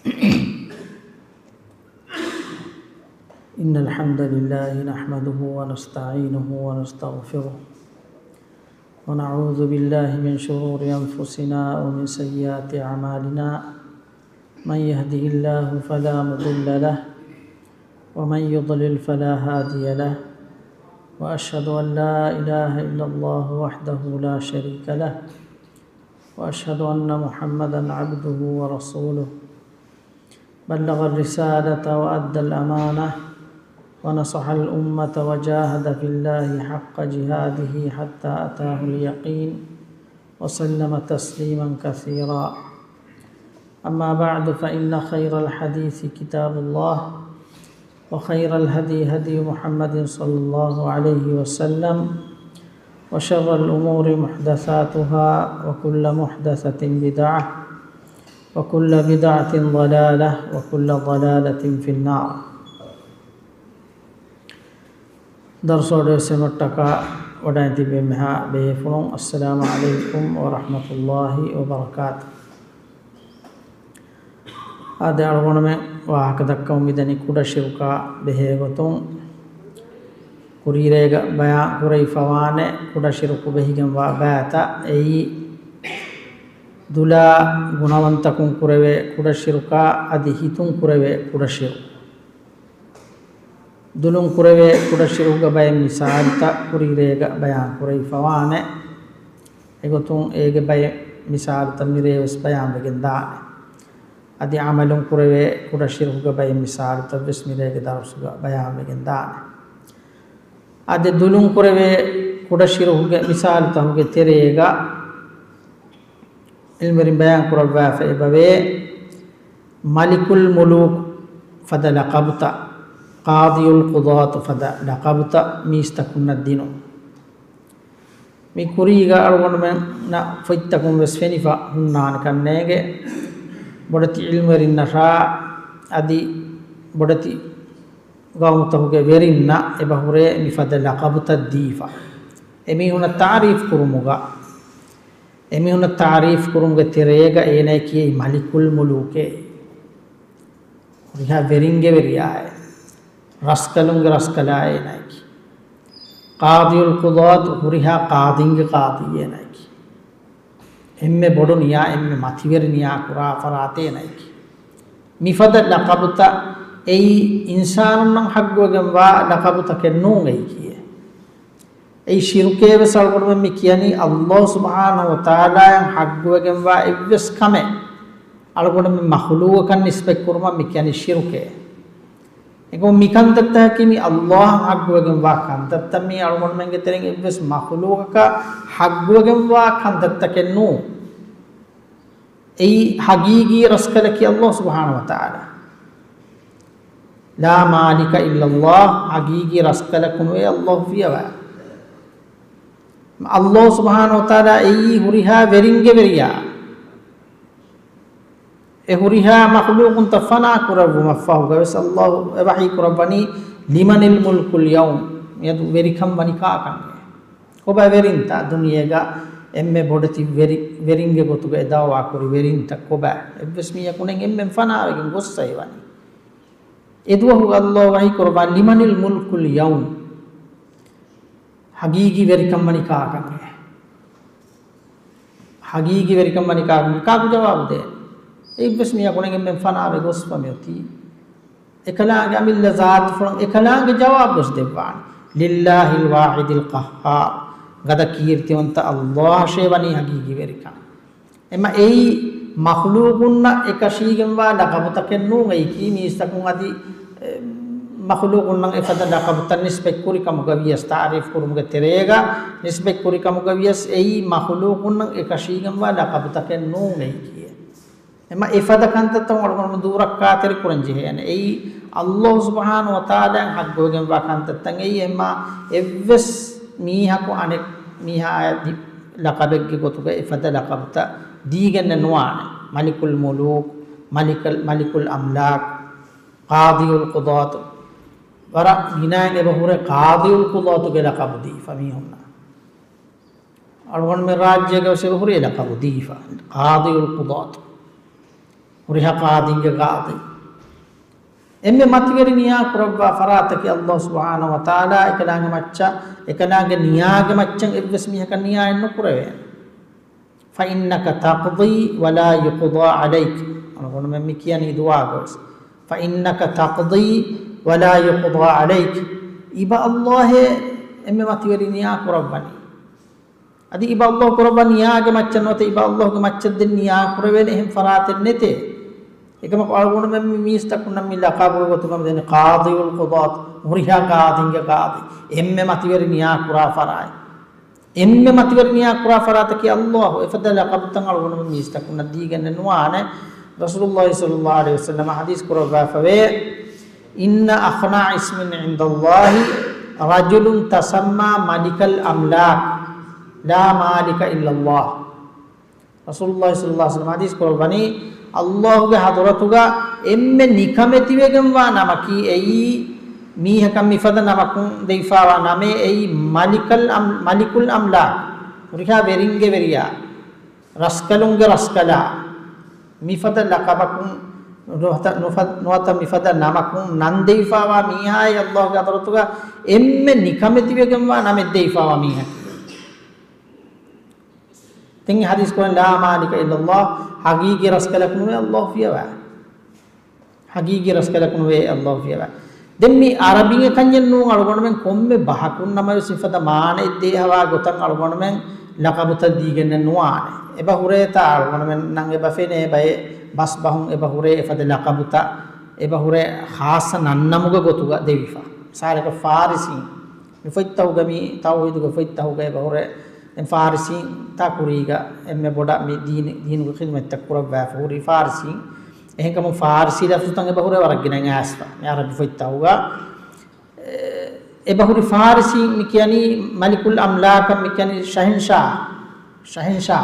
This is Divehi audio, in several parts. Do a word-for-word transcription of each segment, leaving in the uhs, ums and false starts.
إن الحمد لله نحمده ونستعينه ونستغفره، ونعوذ بالله من شرور أنفسنا ومن سيئات أعمالنا. من يهده الله فلا مضل له، ومن يضلل فلا هادي له، وأشهد أن لا إله إلا الله وحده لا شريك له، وأشهد أن محمدا عبده ورسوله، بلغ الرسالة وأدى الأمانة، ونصح الأمة، وجاهد في الله حق جهاده حتى أتاه اليقين، وسلم تسليما كثيرا. أما بعد، فإن خير الحديث كتاب الله، وخير الهدي هدي محمد صلى الله عليه وسلم، وشر الأمور محدثاتها، وكل محدثة بدعة، وكل بدعة ضلالة، وكل ضلالة في النار. ދަރުސް އޮޑިވެސް އެމަށްޓަކާ ވަޑައި ތިބި މިހާ ބޭފުޅުން، އައްސަލާމު ޢަލައިކުމް ވަރަޙްމަތުﷲި ވަބަރަކާތު. އާދެ، އަޅުގަނޑުމެން ވާހަކަ ދައްކަމުން މިދަނީ ކުޑަ ޝިރުކާ ބެހޭގޮތުން. ކުރީރޭގަ ބަޔާން ކުރެވިފަވާނެ ކުޑަ ޝިރުކު ބެހިގެންވާ ބައިތައް. އެއީ، ދުލާ ގުނަވަންތަކުން ކުރެވޭ ކުޑަ ޝިރުކާ، އަދި ހިތުން ކުރެވޭ ކުޑަ ޝިރުކު. ދުލުން ކުރެވޭ ކުޑަ ޝިރުކުގެ ބައެއް މިސާލުތައް ކުރީރޭގަ ބަޔާން ކުރެވިފަވާނެ. އެގޮތުން އޭގެ ބައެއް މިސާލުތައް މިރޭވެސް ބަޔާންވެގެން ދާނެ. އަދި ޢަމަލުން ކުރެވޭ ކުޑަ ޝިރުކުގެ ބައެއް މިސާލުތައްވެސް މިރޭގެ ދަރުސުގަ ބަޔާންވެގެން ދާނެ. އާދެ، ދުލުން ކުރެވޭ ކުޑަ ޝިރުކުގެ މިސާލުތަކުގެ ތެރޭގަ ޢިލްމުވެރިން ބަޔާން ކުރައްވާފަ އެބަވޭ، މަލިކުލް މުލޫކު ފަދަ ލަޤަބުތައް، ޤާޟިޔުލް ޤުޟާތު ފަދަ ލަޤަބުތައް މީސްތަކުންނަށް ދިނުން. މި ކުރީގަ އަޅުގަނޑުމެންނަށް ފޮތްތަކުން ވެސް ފެނިފަ ހުންނާނެ ކަންނޭނގެ، ބޮޑެތި ޢިލްމުވެރިންނަށާ އަދި ބޮޑެތި ގައުމުތަކުގެ ވެރިންނަށް އެބަހުރޭ މިފަދަ ލަޤަބުތައް ދީފަ. އެމީހުނަށް ތަޢުރީފް ކުރުމުގަ، އެމީހުނަށް ތަޢުރީފް ކުރުމުގެ ތެރޭގަ އޭނައަކީ މަލިކުލް މުލޫކޭ. ހުރިހާ ވެރިންގެ ވެރިޔާއޭ. ރަސްކަލުންގެ ރަސްކަލާ އޭނައަކީ. ޤާޟިޔުލް ޤުޟާތު، ހުރިހާ ޤާޟީންގެ ޤާޟީ އޭނައަކީ. އެންމެ ބޮޑު ނިޔާ، އެންމެ މަތިވެރި ނިޔާ ކުރާ ފަރާތެއް އޭނައަކީ. މިފަދަ ލަޤަބުތައް އެއީ އިންސާނުންނަށް ޙައްޤުވެގެންވާ ލަޤަބުތަކެއް ނޫން އެއީކީ. އެއީ ޝިރުކޭވެސް އަޅުގަނޑުމެން މި ކިޔަނީ ﷲ ސުބްޙާނަހޫ ވަތަޢާލާއަށް ޙައްޤުވެގެންވާ އެއްވެސް ކަމެއް އަޅުގަނޑުމެން މަޚުލޫޤަކަށް ނިސްބަތް ކުރުމަށް މި ކިޔަނީ ޝިރުކޭ. އެގޮތް މި ކަންތައްތަކަކީ މި ﷲ އަށް ޙައްޤުވެގެންވާ ކަންތައްތައް، މީ އަޅުގަނޑުމެންގެ ތެރެއިން އެއްވެސް މަޚުލޫޤަކަށް ޙައްޤުވެގެންވާ ކަންތައްތަކެއް ނޫން. އެއީ ޙަޤީޤީ ރަސްކަލަކީ ﷲ ސުބްޙާނަހޫ ވަތަޢާލާ. لا مالك إلا الله، ޙަޤީޤީ ރަސްކަލަކު ނުވޭ ﷲ ފިޔަވާ. ﷲ ސުބްޙާނަހޫ ވަތަޢާލާ އެއީ ހުރިހާ ވެރިންގެ ވެރިޔާ. އެ ހުރިހާ މަޚުލޫޤުންތައް ފަނާ ކުރެއްވުމަށްފަހުގަވެސް ﷲ އެ ވަޙީ ކުރައްވަނީ، لمن الملك اليوم، މިއަދު ވެރިކަން ވަނި ކާކަން؟ ކޮބާ ވެރިންތައް؟ ދުނިޔޭގަ އެންމެ ބޮޑެތި ވެރި، ވެރިންގެ ގޮތުގަ އެ ދަޢުވާ ކުރި ވެރިންތައް ކޮބާ؟ އެއްވެސް މީހަކު ނެތް، އެންމެން ފަނާވެގެން ގޮއްސަ ހެވަނީ. އެ ދުވަހު ﷲ ވަޙީ ކުރައްވާ، لمن الملك اليوم. ޙަޤީޤީ ވެރިކަން ވަނީ ކާކަން؟ ޙަޤީޤީ ވެރިކަން ވަނީ ކާކަން؟ ކާކު ޖަވާބު ދޭ؟ އެއްވެސް މީހަކު ނެތް، އެންމެން ފަނާވެ ގޮސްފަ މިއޮތީ. އެކަލާނގެ އަމިއްލަ ޒާތުފުޅުން އެކަލާނގެ ޖަވާބުވެސް ދެއްވާނެ. لله الواحد القهار. ގަދަ ކީރިތިވަންތަ ﷲއަށޭ ވަނީ ޙަޤީޤީ ވެރިކަން. އެމަ އެއީ މަޚުލޫޤުންނަށް އެކަށީގެންވާ ލަޤަބުތަކެއް ނޫން. އެއީކީ މީސްތަކުން އަދި، އެ، މަޚުލޫޤުންނަށް އެފަދަ ލަޤަބުތައް ނިސްބަތް ކުރި ކަމުގަ ވިޔަސް، ތަޢުރީފް ކުރުމުގެ ތެރޭގަ ނިސްބަތް ކުރި ކަމުގަ ވިޔަސް، އެއީ މަޚުލޫޤުންނަށް އެކަށީގެންވާ ލަޤަބުތަކެއް ނޫން އެއީކީ. އެމަ އެފަދަ ކަންތައްތައް އަޅުގަނޑު ދޫރައްކާތެރި ކުރަން ޖެހޭނެ. އެއީ ﷲ ސުބްޙާނަހޫ ވަތަޢާލާއަށް ޙައްޤުވެގެންވާ ކަންތައްތައް. އެއީ އެމަ އެއްވެސް މީހަކު އަނެއް މީހާއަށް ދި، ލަޤަބެއްގެ ގޮތުގަ އެފަދަ ލަޤަބުތައް ދީގެންނެއް ނުވާނެ. މަލިކުލް މުލޫކް، މަލިކަލް، މަލިކުލް އަމްލާކް، ޤާޟިޔުލް ޤުޟާތު. ވަރަށް ގިނައިން އެބަ ހުރޭ ޤާޟިޔުލް ޤުޟާތުގެ ލަޤަބު ދީފަ މީހުންނަށް. އަޅުގަނޑުމެން ރާއްޖޭގަވެސް އެބަ ހުރޭ ލަޤަބު ދީފަ، ޤާޟިޔުލް ޤުޟާތު. ހުރިހާ ޤާޟީންގެ ޤާޟީ. އެންމެ މަތިވެރި ނިޔާ ކުރައްވާ ފަރާތަކީ ﷲ ސުބްޙާނަހޫ ވަތަޢާލާ އެކަލާނގެ މައްޗަށް، އެކަލާނގެ ނިޔާގެ މައްޗަށް އެއްވެސް މީހަކަށް ނިޔާއެއް ނުކުރެވޭނެ. فإنك تقضي ولا يقضى عليك. އަޅުގަނޑުމެން މި ކިޔަނީ ދުޢާގަވެސް. فإنك تقضي ولا يقضى عليك. އިބަ ﷲ އެ އެންމެ މަތިވެރި ނިޔާ ކުރައްވަނީ. އަދި އިބަ ﷲ ކުރައްވާ ނިޔާގެ މައްޗަށް ނުވަތަ އިބަ ﷲގެ މައްޗަށް ދެން ނިޔާ ކުރެވޭނެ އެހެން ފަރާތެއް ނެތޭ. އެކަމަކު އަޅުގަނޑުމެން މި މީސްތަކުންނަށް މި ލަޤަބުގެ ގޮތުގަ މި ދެނީ ޤާޟީއުލް ޤުޟާތު، ހުރިހާ ޤާޟީންގެ ޤާޟީ، އެންމެ މަތިވެރި ނިޔާ ކުރާ ފަރާތް. އެންމެ މަތިވެރި ނިޔާ ކުރާ ފަރާތަކީ ﷲ. އެފަދަ ލަޤަބުތައް އަޅުގަނޑުމެން މީސްތަކުންނަށް ދީގެންނެއް ނުވާނެ. ރަސޫލުﷲ ޞައްލަﷲު ޢަލައިހި ވަސައްލަމަ ޙަދީޘް ކުރައްވާފަވޭ، إن أخنع اسم عند الله رجل تسمى ملك الأملاك لا مالك إلا الله. ރަސޫލުﷲ ޞައްލަﷲު ޢަލައިހި ވަސައްލަމަ ޙަދީޘް ކުރައްވަނީ، ﷲގެ ޙަޟްރަތުގަ އެންމެ ނިކަމެތިވެގެންވާ ނަމަކީ އެއީ، މީހަކަށް މިފަދަ ނަމަކުން ދެވިފާވާ ނަމޭ އެއީ މަލިކަލް އަމް-، މަލިކުލް އަމްލާކް، ހުރިހާ ވެރިންގެ ވެރިޔާ، ރަސްކަލުންގެ ރަސްކަލާ، މިފަދަ ލަޤަބަކުން ނުވަތަ، ނުފަ-، ނުވަތަ މިފަދަ ނަމަކުން ނަން ދެވިފާވާ މީހާއޭ ﷲގެ ޙަޟްރަތުގަ އެންމެ ނިކަމެތިވެގެންވާ ނަމެއް ދެވިފާވާ މީހަކީ. ދެން ޙަދީޘް ކުރަން، لا مالك إلا الله، ޙަޤީޤީ ރަސްކަލަކު ނުވޭ ﷲ ފިޔަވާ. ޙަޤީޤީ ރަސްކަލަކު ނުވޭ ﷲ ފިޔަވާ. ދެން މި ޢަރަބިން އެކަންޏެއް ނޫން، އަޅުގަނޑުމެން ކޮންމެ ބަހަކުން ނަމަވެސް މިފަދަ މާނައެއް ދޭހަވާ ގޮތަށް އަޅުގަނޑުމެން ލަޤަބުތައް ދީގެންނެއް ނުވާނެ. އެބަ ހުރޭތާ އަޅުގަނޑުމެންނަށް އެބަ ފެނޭ ބައެއް ބަސްބަހުން އެބަ ހުރޭ އެފަދަ ލަޤަބުތައް، އެބަ ހުރޭ ޚާއްޞަ ނަންނަމުގެ ގޮތުގަ ދެވިފަ. މިސާލަކަށް ފާރިސީން. މި ފޮތްތަކުގަ މި ތައުޙީދުގެ ފޮތްތަކުގަ އެބަ ހުރޭ ދެން ފާރިސީންތާ ކުރީގަ އެންމެ ބޮޑަށް މި ދީނި، ދީނުގެ ޚިދުމަތްތައް ކުރައްވާފަ ހުރި ފާރިސީން. އެހެންކަމުން ފާރިސީ ލަފްޒުތައް އެބަ ހުރޭ ވަރަށް ގިނަ އައިސްފަ މި ޢަރަބި ފޮތްތަކުގަ. އެ، އެބަ ހުރި ފާރިސީން މި ކިޔަނީ މަލިކުލް އަމްލާކަށް މި ކިޔަނީ ޝަހެންޝާ. ޝަހެންޝާ.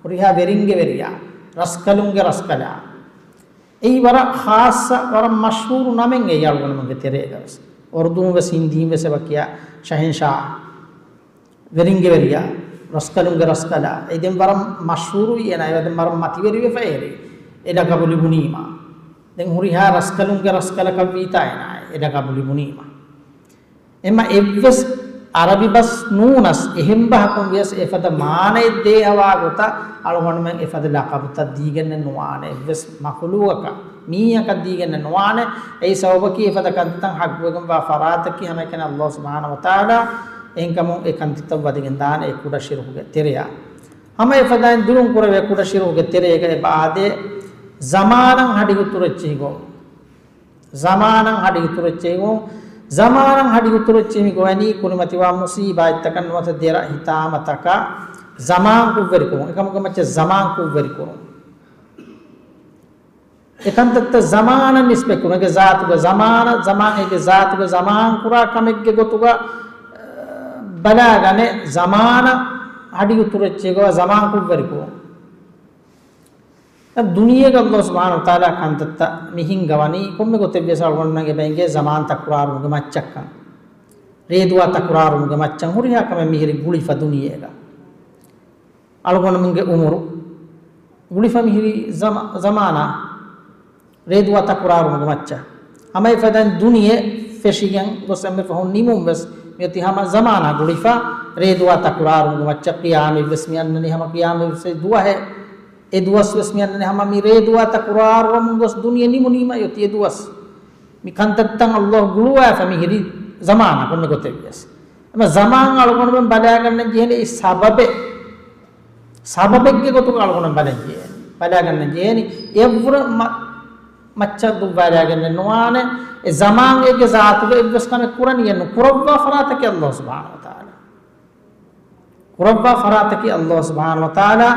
ހުރިހާ ވެރިންގެ ވެރިޔާ. ރަސްކަލުންގެ ރަސްކަލާ. އެއީ ވަރަށް ޚާއްޞަ، ވަރަށް މަޝްހޫރު ނަމެއް އެއީ އަޅުގަނޑުމެންގެ ތެރޭގަވެސް. އުރުދޫން ވެސް ހިންދީން ވެސް އެބަ ކިޔާ ޝަހެންޝާ. ވެރިންގެ ވެރިޔާ، ރަސްކަލުންގެ ރަސްކަލާ. އެ ދެން ވަރަށް މަޝްހޫރުވި އޭނާ، އެ ދެން ވަރަށް މަތިވެރިވެފަ އެރި. އެ ލަޤަބު ލިބުނީމާ. ދެން ހުރިހާ ރަސްކަލުންގެ ރަސްކަލަކަށްވީތާ އޭނާ އެ ލަޤަބު ލިބުނީމާ. އެމަ އެއްވެސް ޢަރަބި ބަސް ނޫނަސް، އެހެން ބަހަކުން ވިޔަސް އެފަދަ މާނައެއް ދޭހަވާ ގޮތަށް އަޅުގަނޑުމެން އެފަދަ ލަޤަބުތައް ދީގެންނެއް ނުވާނެ. އެއްވެސް މަޚުލޫޤަކަށް، މީހަކަށް ދީގެންނެއް ނުވާނެ. އެއީ ސަބަބަކީ އެފަދަ ކަންތައް ޙައްޤުވެގެންވާ ފަރާތަކީ ހަމައެކަނި ﷲ ސުބްޙާނަހޫ ވަތަޢާލާ. އެހެންކަމުން އެ ކަންތައްތައް ވަދެގެން ދާނެ އެ ކުޑަ ޝިރުކުގެ ތެރެއަށް. ހަމަ އެފަދައިން ދުރުން ކުރެވޭ ކުޑަ ޝިރުކުގެ ތެރޭގަ އެބަ އާދޭ، ޒަމާނަށް ހަޑި އުތުރެއްޗިހި ގޮވުން. ޒަމާނަށް ހަޑި އުތުރެއްޗިހި ގޮވުން. ޒަމާނަށް ހަޑި އުތުރެއްޗިހި މި ގޮވަނީ ކުރިމަތިވާ މުޞީބާތްތަކަށް ނުވަތަ ދެރަ ހިތާމަތަކަށް ޒަމާން ކުށްވެރިކުރުން. އެކަމުގެ މައްޗަށް ޒަމާން ކުށްވެރިކުރުން. އެކަންތައްތައް ޒަމާނަށް ނިސްބަތްކުރުން. އޭގެ ޒާތުގަ ޒަމާނަށް، ޒަމާން އޭގެ ޒާތުގަ ޒަމާން ކުރާ ކަމެއްގެ ގޮތުގަ، އަ، ބަލާގަނެ، ޒަމާނަށް ހަޑި އުތުރެއްޗިހި ގޮވާ ޒަމާން ކުށްވެރިކުރުން. ދުނިޔޭގަ ﷲ ސުބްޙާނަހޫ ވަތަޢާލާ ކަންތައްތައް މި ހިންގަވަނީ ކޮންމެ ގޮތެއްވިޔަސް އަޅުގަނޑުމެން އެބަ އެނގޭ ޒަމާން ތަކުރާރުވުމުގެ މައްޗަށްކަން. ރޭދުވާ ތަކުރާރުވުމުގެ މައްޗަށް ހުރިހާ ކަމެއް މިހިރީ ގުޅިފަ ދުނިޔޭގަ. އަޅުގަނޑުމެންގެ އުމުރު ގުޅިފަ މިހިރީ ޒަމާ-، ޒަމާނާ ރޭދުވާ ތަކުރާރުވުމުގެ މައްޗަށް. ހަމަ އެފަދައިން ދުނިޔެ ފެށިގެން ގޮސް އެންމެ ފަހުން ނިމުން ވެސް މިއޮތީ ހަމަ ޒަމާނާ ގުޅިފަ ރޭދުވާ ތަކުރާރުވުމުގެ މައްޗަށް. ޤިޔާމަތް ވެސް މި އަންނަނީ ހަމަ ޤިޔާމަތް ވެސް ދުވަހެއް. އެ ދުވަސް ވެސް މި އަންނަނީ ހަމަ މި ރޭދުވާ ތަކުރާރުވަމުން ގޮސް ދުނިޔެ ނިމުނީމަ އޮތީ އެ ދުވަސް. މި ކަންތައްތައް ﷲ ގުޅުވާފަ މިހިރީ ޒަމާނާ ކޮންމެ ގޮތެއް ވިޔަސް. އެމަ ޒަމާން އަޅުގަނޑުމެން ބަލާގަންނަން ޖެހޭނީ އެ ސަބަބެއް. ސަބަބެއްގެ ގޮތުގަ އަޅުގަނޑުމެން ބަލަން ޖެހޭނީ. ބަލާގަންނަން ޖެހޭނީ. އެއަށްވުރެ މަ-، މައްޗަށް ދުއްވާލާގެންނެއް ނުވާނެ. އެ ޒަމާން އޭގެ ޒާތުގަ އެއްވެސް ކަމެއް ކުރަނީއެއް ނު-، ކުރައްވާ ފަރާތަކީ ﷲ ސުބްޙާނަހޫ ވަތަޢާލާ. ކުރައްވާ ފަރާތަކީ ﷲ ސުބްޙާނަހޫ ވަތަޢާލާ.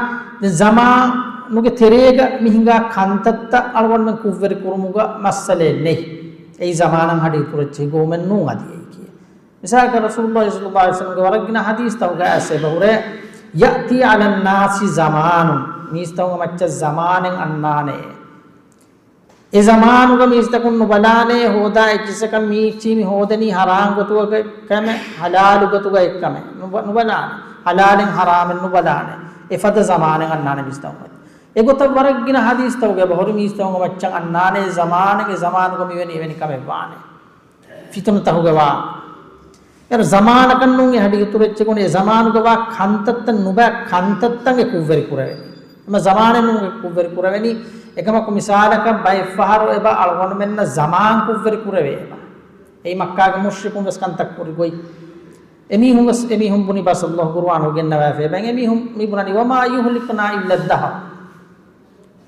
ދެން ޒަމާނުގެ ތެރޭގަ މި ހިނގާ ކަންތައްތައް އަޅުގަނޑުމެން ކުށްވެރި ކުރުމުގަ މައްސަލައެއް ނެތް. އެއީ ޒަމާނަށް ހަޑި އުތުރެއްޗި ގޮވުމެއް ނޫން އަދި އެއީކީ. މިސާލަކަށް ރަސޫލުﷲ ޞައްލަﷲު ޢަލައިހި ވަސައްލަމްގެ ވަރަށް ގިނަ ޙަދީޘްތަކުގަ އައިސް އެބަ ހުރޭ، يأتي على الناس زمان، މީސްތަކުންގެ މައްޗަށް ޒަމާނެއް އަންނާނެ. އެ ޒަމާނުގަ މީސްތަކުން ނުބަލާނެ ހޯދާ އެއްޗިއްސަކަށް މީ އެއްޗިހި މި ހޯދަނީ ޙަރާމް ގޮތުގަ އެއްކަމެއް، ޙަލާލު ގޮތުގަ އެއްކަމެއް. ނުބަ-، ނުބަލާނެ. ޙަލާލެއް ޙަރާމެއް ނުބަލާނެ. އެފަދަ ޒަމާނެއް އަންނާނެ މީސްތަކުން. އެގޮތަށް ވަރަށް ގިނަ ހަދީސްތަކުގަ އެބަ ހުރި މީސްތަކުން މައްޗަށް އަންނާނެ، ޒަމާނެއް އެ ޒަމާނުގަ މިވެނި އެވެނި ކަމެއް ވާނެ. ފިތުނަތަކުގަ ވާ. އޭރު ޒަމާނަކަށް ނޫން އެ ހަޑި އިތުރު އެއްޗެއް ނޫން، އެ ޒަމާނުގަ ވާ ކަންތައްތައް ނުބައި ކަންތައްތައް އެ ކުށްވެރި ކުރެވެނީ. އެމަ ޒަމާނެއް ނޫން އެ ކުށްވެރި ކުރެވެނީ. އެކަމަކު މިސާލަކަށް ބައެއް ފަހަރު އެބަ އަޅުގަނޑުމެންނަށް ޒަމާން ކުށްވެރި ކުރެވޭ އެބަ. އެއީ މައްކާގެ މުޝްރިކުން ވެސް ކަންތައް ކުރި ގޮތް. އެމީހުން ވެސް، އެމީހުން ބުނި ބަސް ﷲ ޤުރުއާނުގަ ގެންނަވައިފި އެބަ. އެމީހުން މި ބުނަނީ، "وما يهلكنا إلا الدهر."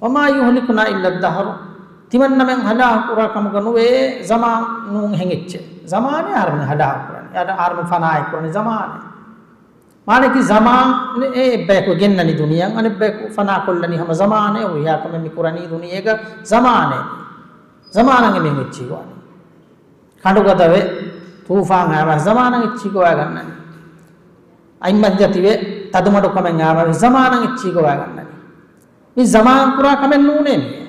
"وما يهلكنا إلا الدهر." ތިމަންނަމެން ހަލާކު ކުރާ ކަމުގަ ނުވޭ ޒަމާން ނޫން އެހެން އެއްޗެއް. ޒަމާނެއް އަހަރުމެން ހަލާކު ކުރަނީ. އަހަރުމެން ފަނާއެއް ކުރަނީ ޒަމާނެއް. މާނައަކީ ޒަމާން އެ އެއްބަޔަކު ގެންނަނީ ދުނިޔެއަށް، އަނެއްބަޔަކު ފަނާކޮށްލަނީ ހަމަ ޒަމާނެއް. ހުރިހާ ކަމެއް މި ކުރަނީ ދުނިޔޭގަ ޒަމާނެއް. ޒަމާނަށް އެމީހުން އެއްޗިހި ގޮވަނީ. ކަނޑުގަދަވެ، ތޫފާން އައިމަ ޒަމާނަށް އެއްޗިހި ގޮވައިގަންނަނީ. އަތްމައްޗަށް ތިބެ، ތަދުމަޑުކަމެއް އައިމަ ޒަމާނަށް އެއްޗިހި ގޮވައިގަންނަނީ. މި ޒަމާން ކުރާ ކަމެއް ނޫނޭ މިއެއް.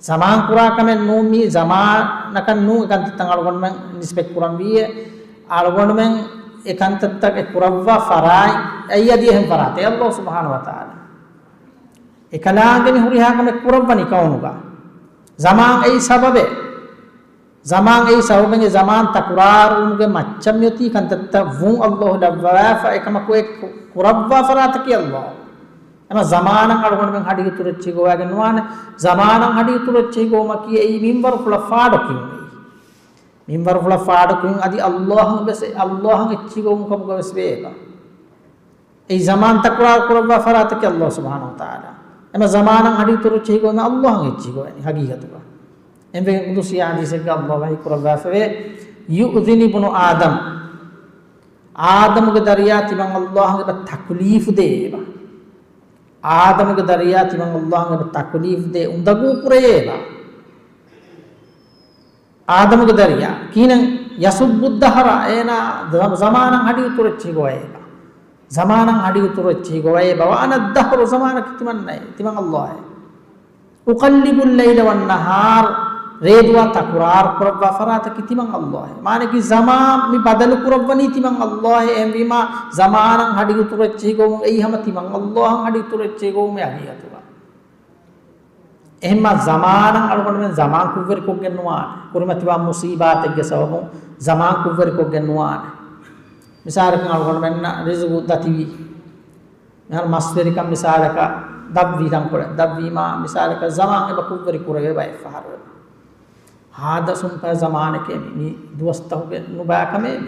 ޒަމާން ކުރާ ކަމެއް ނޫން، މީ ޒަމާނަކަށް ނޫން އެ ކަންތައްތައް އަޅުގަނޑުމެން ނިސްބަތް ކުރަންވީއެއް. އަޅުގަނޑުމެން އެ ކަންތައްތައް އެ ކުރައްވާ ފަރާތް، އެއީ އަދި އެހެން ފަރާތެއް ﷲ ސުބްޙާނަހޫ ވަތަޢާލާ. އެކަލާނގެ މި ހުރިހާ ކަމެއް ކުރައްވަނީ ކައުނުގަ. ޒަމާން އެއީ ސަބަބެއް. ޒަމާން އެއީ ސަބަބެއް، ޒަމާން ތަކުރާރުވުމުގެ މައްޗަށް މިއޮތީ ކަންތައްތައް ވުން ﷲ ލައްވަވާފަ، އެކަމަކު އެ ކު-، ކުރައްވާ ފަރާތަކީ ﷲ. އެމަ ޒަމާނަށް އަޅުގަނޑުމެން ހަޑި އިތުރު އެއްޗިހި ގޮވައިގެން ނުވާނެ. ޒަމާނަށް ހަޑި އިތުރު އެއްޗިހި ގޮވުމަކީ އެއީ މިންވަރު ފުޅަށް ފާޑުކިޔުން އެއީ. މިންވަރު ފުޅަށް ފާޑުކިޔުން އަދި ﷲ އަށް ވެސް، ﷲ އަށް އެއްޗިހި ގޮވުމު ކަމުގަ ވެސް ވޭ އެބަ. އެއީ ޒަމާން ތަކުރާރު ކުރައްވާ ފަރާތަކީ ﷲ ސުބްޙާނަހޫ ވަތަޢާލާ. އެމަ ޒަމާނަށް ހަޑި އިތުރު އެއްޗިހި ގޮވުމަކީ ﷲ އަށް އެއްޗިހި ގޮވަނީ ހަގީގަތުގަ. އެންމެ ޤުދުސީ ޙަދީޘެއްގަ ﷲ ވަޙީ ކުރައްވާފަވޭ، "يؤذني ابن آدم." އާދަމުގެ ދަރިޔާ ތިމަން ﷲ އަށް އެބަ ތަކުލީފު ދޭ އެބަ. އާދަމުގެ ދަރިޔާ ތިމަން ﷲ އަށް އެބަ ތަކުލީފު ދޭ، އުނދަގޫ ކުރެޔޭ އެބަ. އާދަމުގެ ދަރިޔާ. ކީނަން؟ "يسب الدهر." އޭނާ ޒަ-، ޒަމާނަށް ހަޑި އިތުރު އެއްޗިހި ގޮވައޭ އެބަ. ޒަމާނަށް ހަޑި އިތުރު އެއްޗިހި ގޮވައޭ އެބަ. "وأنا الدهر." ޒަމާނަކީ ތިމަންނައޭ، ތިމަން ﷲ އޭ. "أقلب الليل والنهار." ރޭދުވާ ތަކުރާރު ކުރައްވާ ފަރާތަކީ ތިމަން ﷲ އޭ. މާނައަކީ ޒަމާން މި ބަދަލު ކުރައްވަނީ ތިމަން ﷲ އޭ. އެހެންވީމާ ޒަމާނަށް ހަޑި އިތުރު އެއްޗިހި ގޮވުން އެއީ ހަމަ ތިމަން ﷲ އަށް ހަޑި އިތުރު އެއްޗިހި ގޮވުމޭ ހަގީގަތުގަ. އެހެންމާ ޒަމާނަށް އަޅުގަނޑުމެން ޒަމާން ކުށްވެރިކޮށްގެން ނުވާނެ. ކުރިމަތިވާ މުޞީބާތެއްގެ ސަބަބުން ޒަމާން ކުށްވެރިކޮށްގެން ނުވާނެ. މިސާލަކަށް އަޅުގަނޑުމެންނަށް ރިޒުގު ދަތިވީ. މިހާރު މަސްވެރިކަން މިސާލަކަށް ދަށްވީ ތަންކޮޅެއް. ދަށްވީމާ މިސާލަކަށް ޒަމާން އެބަ ކުށްވެރި ކުރެވޭ ބައެއް ފަހަރު އެބަ. ހާދަ ސުންފަ ޒަމާނެކޭ މި. މި ދުވަސްތަކުގެ ނުބައި ކަމޭ މި.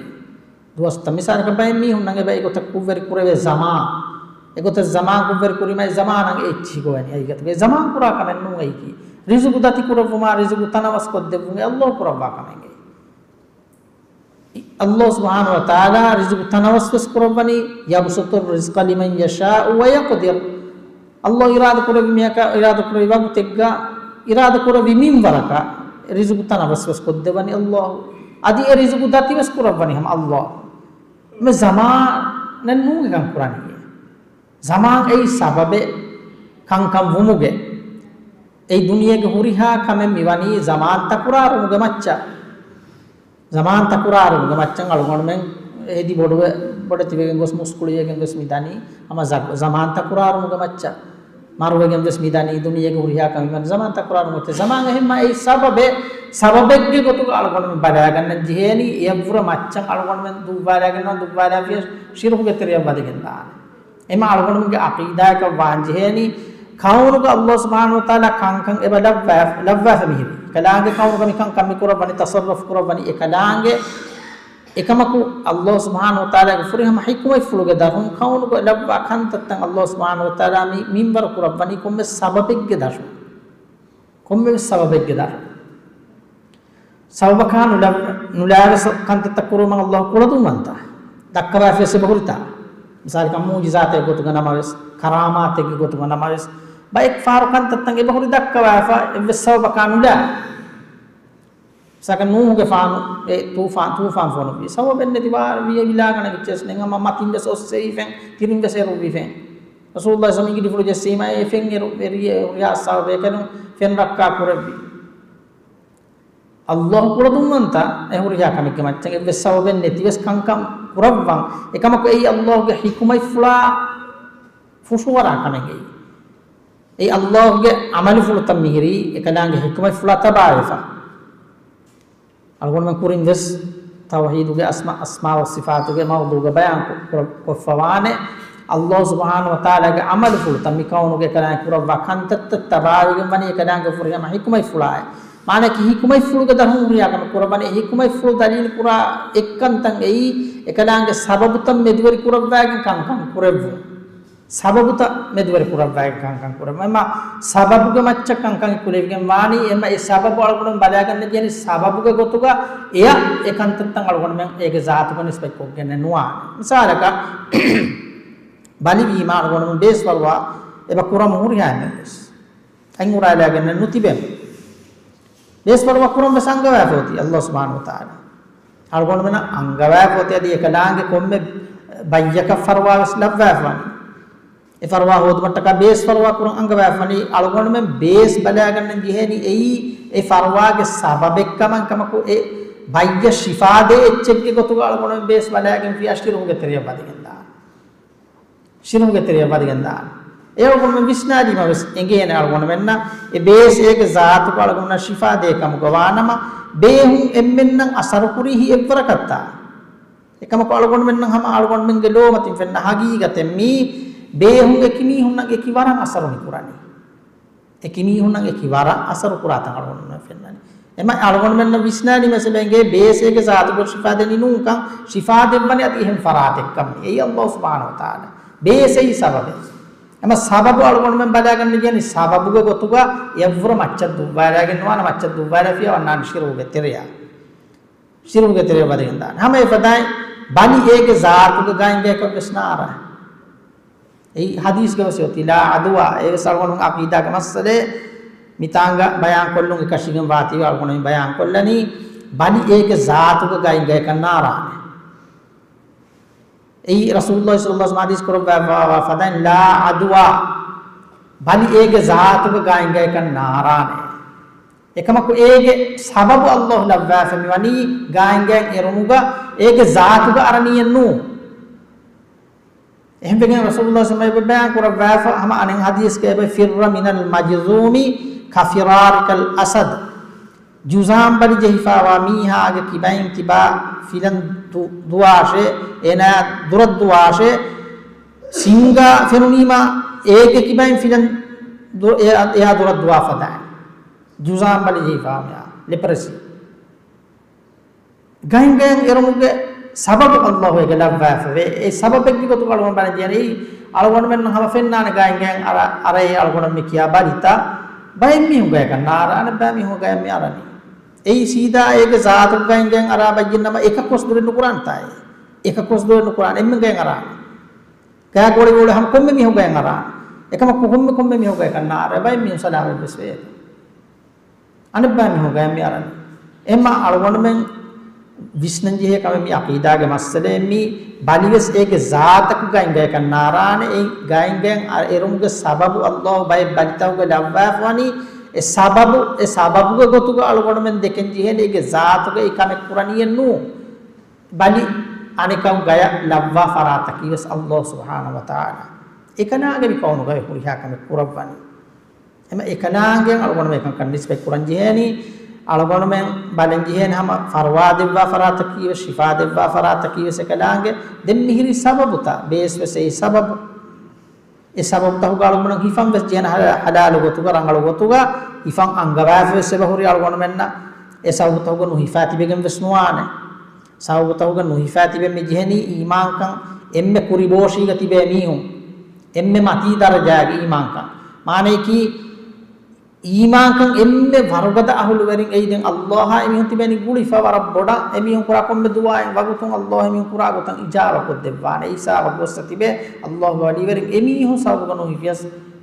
ދުވަސްތައް މިސާލަކަށް ބައެއް މީހުންނަށް އެބަ އެގޮތަށް ކުށްވެރި ކުރެވޭ ޒަމާން. އެގޮތަށް ޒަމާން ކުށްވެރި ކުރީމަ އެ ޒަމާނަށް އެއްޗިހި ގޮވަނީ ހަގީގަތުގަ. އެ ޒަމާން ކުރާ ކަމެއް ނޫން އެއީކީ. ރިޒުގު ދަތި ކުރެއްވުމާ ރިޒުގު ތަނަވަސް ކޮށްދެއްވުން އެ ﷲ ކުރައްވާ ކަމެއް އެއީ. ﷲ ސުބްޙާނަހޫ ވަތަޢާލާ ރިޒުގު ތަނަވަސް ވެސް ކުރައްވަނީ، "يبسط الرزق لمن يشاء ويقدر." ﷲ އިރާދަ ކުރެއްވި މީހަކަށް، އިރާދަ ކުރެއްވި ވަގުތެއްގަ، އިރާދަ ކުރެއްވި މިންވަރަކަށް ރިޒުގު ތަނަވަސް ވެސް ކޮށްދެވަނީ ﷲ. އަދި އެ ރިޒުގު ދަތި ވެސް ކުރައްވަނީ ހަމަ ﷲ. މި ޒަމާނެއް ނޫން އެކަން ކުރަނީ. ޒަމާން އެއީ ސަބަބެއް ކަންކަން ވުމުގެ. އެއީ ދުނިޔޭގެ ހުރިހާ ކަމެއް މިވަނީ ޒަމާން ތަކުރާރުވުމުގެ މައްޗަށް. ޒަމާން ތަކުރާރުވުމުގެ މައްޗަށް އަޅުގަނޑުމެން ހެދި ބޮޑުވެ، ބޮޑެތިވެގެން ގޮސް މުސްކުޅިވެގެން ވެސް މި ދަނީ ހަމަ ޒަ-، ޒަމާން ތަކުރާރުވުމުގެ މައްޗަށް. މަރުވެގެން ވެސް މި ދަނީ ދުނިޔޭގެ ހުރިހާ ކަމެއް ޒަމާން ތަކުރާރުވުމުގެ މައްޗަށް. ޒަމާން އެހެންމާ އެއީ ސަބަބެއް، ސަބަބެއްގެ ގޮތުގަ އަޅުގަނޑުމެން ބަލާގަންނަން ޖެހޭނީ، އެއަށްވުރެ މައްޗަށް އަޅުގަނޑުމެން ދުއްވާލާގެން ނުވާ، ދުއްވާލާފިޔަ ޝިރުކުގެ ތެރެއަށް ވަދެގެން ދާނެ. އެމަ އަޅުގަނޑުމެންގެ އަޤީދާއަކަށް ވާން ޖެހޭނީ، ކައުނުގަ ﷲ ސުބްޙާނަހޫ ވަތަޢާލާ ކަންކަން އެބަ ލައްވާ، ލައްވާފަ މިހިރީ. އެކަލާނގެ ކައުނުގަ މިކަންކަން މި ކުރައްވަނީ، ތަޞައްރަފް ކުރައްވަނީ އެކަލާނގެ. އެކަމަކު ﷲ ސުބްޙާނަހޫ ވަތަޢާލާގެ ފުރިހަމަ ޙިކުމަތްފުޅުގެ ދަށުން ކައުނުގަ ލައްވާ ކަންތައްތައް ﷲ ސުބްޙާނަހޫ ވަތަޢާލާ މި މިންވަރު ކުރައްވަނީ ކޮންމެ ސަބަބެއްގެ ދަށުން. ކޮންމެވެސް ސަބަބެއްގެ ދަށުން. ސަބަބަކާ ނުލަ-، ނުލާވެސް ކަންތައްތައް ކުރުމަށް ﷲ ކުޅަދުންވަންތަ؟ ދައްކަވާފިޔަސް އެބަހުރިތާ؟ މިސާލަކަށް މުޢުޖިޒާތެއް ގޮތުގަ ނަމަވެސް، ކަރާމާތެއްގެ ގޮތުގަ ނަމަވެސް، ބައެއް ފަހަރު ކަންތައްތައް އެބަހުރި ދައްކަވާފަ، އެއްވެސް ސަބަބަކާ ނުލާ. މިސާލަކަށް ނޫޙުގެފާނު އެ ތޫފާން، ތޫފާން ފޮނުއްވި. ސަބަބެއް ނެތި ވާ-، ވިޔަ ވިލާގަނެ ވިއްޗެސް ނެތް ހަމަ މަތިން ވެސް އޮއްސެވި ފެން، ތިރިން ވެސް އެރުއްވި ފެން. ރަސޫލުﷲ ސަމީގި ޑިފުޅު ޖެއްސީމާ އެ ފެން އެރު-، އެރި-، އެ ހުރިހާ ސަބަބެއް ކަނު ފެން ރައްކާ ކުރެއްވި. ﷲ ކުޅަދުންވަންތަ އެ ހުރިހާ ކަމެއްގެ މައްޗަށް އެއްވެސް ސަބަބެއް ނެތިވެސް ކަންކަން ކުރައްވަން. އެކަމަކު އެއީ ﷲގެ ޙިކުމަތްފުޅާ ފުށުއަރާ ކަމެއް އެއީ. އެއީ ﷲ ގެ ޢަމަލުފުޅުތައް މިހިރީ އެކަލާނގެ ޙިކުމަތްފުޅާ ތަބާވެފަ. އަޅުގަނޑުމެން ކުރިން ވެސް ތައުޙީދުގެ އަސްމާ، އަސްމާ ވަ ޞިފާތުގެ މައުޟޫގަ ބަޔާން ކޮ-، ކޮ-، ކޮށްފަވާނެ. ﷲ ސުބްޙާނަހޫ ވަތަޢާލާގެ ޢަމަލުފުޅުތައް މި ކައުނުގެ އެކަލާނގެ ކުރައްވާ ކަންތައްތައް ތަބާވެގެން ވަނީ އެކަލާނގެ ފުރިހަމަ ޙިކުމަތްފުޅާއި. މާނައަކީ ޙިކުމަތްފުޅުގެ ދަށުން ހުރިހާ ކަމެއް ކުރައްވަނީ. ޙިކުމަތްފުޅު ދަލީލު ކުރާ އެއްކަންތައް އެއީ އެކަލާނގެ ސަބަބުތައް މެދުވެރި ކުރައްވާގެން ކަންކަން ކުރެއްވުން. ސަބަބުތައް މެދުވެރި ކުރައްވާގެން ކަންކަން ކުރެއްވުން. އެމަ ސަބަބުގެ މައްޗަށް ކަންކަން ކުރެވިގެން ވާނީ. އެމަ އެ ސަބަބު އަޅުގަނޑު ބަލާގަންނަ ޖެހެނީ ސަބަބުގެ ގޮތުގަ އެޔަށް އެ ކަންތައްތައް އަޅުގަނޑުމެން އޭގެ ޒާތުގަ ނިސްބަތްކޮށްގެންނެއް ނުވާނެ. މިސާލަކަށް ބަލިވީމާ އަޅުގަނޑުމެން ބޭސްފަރުވާ އެބަ ކުރަމު ހުރިހާ އެންމެން ވެސް އަތް އުރާލާގެންނެއް ނުތިބެމު. ބޭސްފަރުވާ ކުރަން ވެސް އަންގަވާފަ އޮތީ ﷲ ސުބްޙާނަހޫ ވަތަޢާލާ. އަޅުގަނޑުމެންނަށް އަންގަވާފަ އޮތީ އަދި އެކަލާނގެ ކޮންމެ ބައްޔަކަށް ފަރުވާ ވެސް ލައްވާފަވަނީ. އެ ފަރުވާ ހޯދުމަށްޓަކާ ބޭސް ފަރުވާ ކުރަން އަންގަވާފަވަނީ. އަޅުގަނޑުމެން ބޭސް ބަލާގަންނަން ޖެހޭނީ އެއީ އެ ފަރުވާގެ ސަބަބެއްކަމަށް ކަމަކު އެ ބައްޔަށް ޝިފާދޭ އެއްޗެއްގެ ގޮތުގަ އަޅުގަނޑުމެން ބޭސް ބަލާގެންފިޔާ ޝިރުކުގެ ތެރެޔަށް ވަދެގެން ދާނެ. ޝިރުކުގެ ތެރެޔަށް ވަދެގެން ދާނެ. އެ އަޅުގަނޑުމެން ވިސްނާލީމަ ވެސް އެނގޭނެ އަޅުގަނޑުމެންނަށް އެ ބޭސް އޭގެ ޒާތުގަ އަޅުގަނޑުމެންނަށް ޝިފާ ދޭ ކަމުގަ ވާނަމަ، ބޭހުން އެންމެންނަށް އަސަރުކުރީ ހި އެއްވަރަކަށްތާ؟ އެކަމަކު އަޅުގަނޑުމެންނަށް ހަމަ އަޅުގަނޑުމެންގެ ލޯމަތިން ފެންނަ ހަގީގަތެއް މީ، ބޭހުން އެކި މީހުންނަށް އެކި ވަރަށް އަސަރު މިކުރަނީ. އެކި މީހުންނަށް އެކި ވަރަށް އަސަރު ކުރާތަން އަޅުގަނޑުމެން ފެންނަނީ. އެމަ އަޅުގަނޑުމެންނަށް ވިސްނާލީމަ އެބަ އެނގޭ ބޭސް އޭގެ ޒާތުގަ ޝިފާ ދެނީ ނޫންކަން، ޝިފާ ދެއްވަނީ އަދި އެހެން ފަރާތެއްކަން. އެއީ ﷲ ސުބްޙާނަހޫ ވަތަޢާލާ. ބޭސް އެއީ ސަބަބެއް. އެމަ ސަބަބު އަޅުގަނޑުމެން ބަލާގަންނަ ޖެހެނީ ސަބަބުގެ ގޮތުގަ އެއަށްވުރެ މައްޗަށް ދުއްވާލާގެން ނުވާނެ، މައްޗަށް ދުއްވާލާފިޔާ ވަންނާނެ ޝިރުކުގެ ތެރެޔަށް. ޝިރުކުގެ ތެރެޔަށް ވަދެގެން ދާނެ. ހަމަ އެފަދައިން ބަލި އޭގެ ޒާތުގަ ގާތްގައިކަށް ވެސް ނާރާ. އެއީ ޙަދީޘްގަ ވެސް އޮތީ، ލާ ޢަދުވާ. އެ ވެސް އަޅުގަނޑު ޢަޤީދާގެ މައްސަލައެއް. މިތާނގަ ބަޔާންކޮށްލުން އެކަށީގެން ވާތީވެ އަޅުގަނޑު މި ބަޔާންކޮށްލަނީ، ބަލި އޭގެ ޒާތުގަ ގާތްގައިކަށް ނާރާނެ. އެއީ ރަސޫލުﷲ ޞައްލަﷲ ޢަލައިހި ވަސައްލަމަ ޙަދީޘް ކުރައްވާފަ ވާ ފަދައިން، ލާ ޢަދުވާ، ބަލި އޭގެ ޒާތުގަ ގާތްގައިކަށް ނާރާނެ. އެކަމަކު އޭގެ ސަބަބު ﷲ ލައްވާފަ މިވަނީ ގާތްގައި އެރުމުގަ އޭގެ ޒާތުގަ އަރަނީއެއް ނޫން. އެހެންވެގެން ރަސޫލުﷲ ޞައްލަﷲ ޢަލައިހި ވަސައްލަމަ ބަޔާން ކުރައްވާފަ ހަމަ އަނެއް ޙަދީޘްގައި އެބަ، فر من المجذوم كفرارك الأسد. ޖުޒާމް ބަލި ޖެހިފަވާ މީހާގެ ކިބައިން ތިބާ ފިލަން ދު-، ދުވާށޭ، އޭނާ ދުރަށް ދުވާށޭ، ސިންގާ ފެނުނީމާ އޭގެ ކިބައިން ފިލަން ދު-، އެ-، އެއާ ދުރަށް ދުވާ ފަދައިން. ޖުޒާމް ބަލި ޖެހިފަވާ މީހާ، ލެޕްރަސީ. ގާތްގައި އެރުމުގެ ސަބަބު ﷲ އޭގަ ލައްވާފަވޭ. އެ ސަބަބެއްގެ ގޮތުގަ އަޅުގަނޑު ބަލަން ޖެހޭނީ. އަޅުގަނޑުމެން ހަމަ ފެންނާނެ ގާތްގައި އަރަ-، އަރައޭ އަޅުގަނޑު މި ކިޔާ ބަލިތައް. ބައެއް މީހުން ގާތްގައި ނާރާނެ، ބައެއް މީހުން ގާތް މި އަރަނީ. އެއީ ސީދާ އޭގެ ޒާތުގަ ގާތްގައި އަރާ ބައްޔެއް ނަމަ އެކަކުވެސް ދުރެއް ނުކުރާނެތާއޭ. އެކަކުވެސް ދުރެއް ނުކުރާނެ، އެންމެން ގާތް އަރާނެ. ގާތް ގޮޅި ގޮޅި ހަމަ ކޮންމެ މީހުން ގާތް އަރާނެ. އެކަމަކު ކޮންމެ، ކޮންމެ މީހުން ގާތް ނާރާ، ބައެއް މީހުން ސަލާމަތް ވެސް ވޭ. އަނެއްބައި މީހުން ގާތް މި އަރަނީ. އެހެންމަ އަޅުގަނޑުމެން ވިސްނަންޖެހޭ ކަމެއް މި ޢަޤީދާގެ މައްސަލައެއް މީ. ބަލިވެސް އޭގެ ޒާތަކު ގާތްގައިކަށް ނާރާނެ. އެ ގާތްގައި އަ-، އެރުމުގެ ސަބަބު ﷲ ބައެއް ބަލިތަކުގަ ލައްވާފަވަނީ. އެ ސަބަބު، އެ ސަބަބުގެ ގޮތުގަ އަޅުގަނޑުމެން ދެކެން ޖެހޭނެ އޭގެ ޒާތުގައި ކަމެއް ކުރަނީއެއް ނޫން. ބަލި އަނެކަކު ގަޔަށް ލައްވާ ފަރާތަކީ ވެސް ﷲ ސުބްޙާނަހޫ ވަތަޢާލާ. އެކަލާނގެ މި ކައުނުގައި ހުރިހާ ކަމެއް ކުރައްވަނީ. އެމަ އެކަލާނގެ އަޅުގަނޑުމެން އެކަންކަން ނިސްބަތް ކުރަން ޖެހޭނީ، އަޅުގަނޑުމެން ބަލަން ޖެހޭނެ ހަމަ ފަރުވާ ދެއްވާ ފަރާތަކީ ވެސް، ޝިފާ ދެއްވާ ފަރާތަކީ ވެސް އެކަލާނގެ. ދެން މިހިރީ ސަބަބުތައް، ބޭސް ވެސް އެއީ ސަބަބު. އެ ސަބަބުތަކުގަ އަޅުގަނޑު ހިފަން ވެސް ޖެހޭނެ ހަ-، ޙަލާލު ގޮތުގަ، ރަނގަޅު ގޮތުގަ ހިފަން އަންގަވާފަ ވެސް އެބަ ހުރި އަޅުގަނޑުމެންނަށް އެ ސަބަބުތަކުގަ ނުހިފާ ތިބެގެން ވެސް ނުވާނެ. ސަބަބުތަކުގަ ނުހިފާ ތިބެން މި ޖެހެނީ އީމާންކަން އެންމެ ކުރިބޯށީގަ ތިބޭ މީހުން. އެންމެ މަތީ ދަރަޖާގެ އީމާންކަން. މާނައަކީ، އީމާންކަން އެންމެ ވަރުގަދަ އަހުލުވެރިން އެއީ ދެން ﷲ އާ އެމީހުން ތިބޭނީ ގުޅިފަ ވަރަށް ބޮޑަށް. އެމީހުން ކުރާ ކޮންމެ ދުޢާއެއް ވަގުތުން ﷲ އެމީހުން ކުރާ ގޮތަށް އިޖާބަކޮށްދެއްވާނެ. އެ ހިސާބަށް ގޮއްސަ ތިބޭ ﷲ ގެ ވަލީވެރިން އެމީހުން ސަބަބުގަ ނުހިފިޔަސް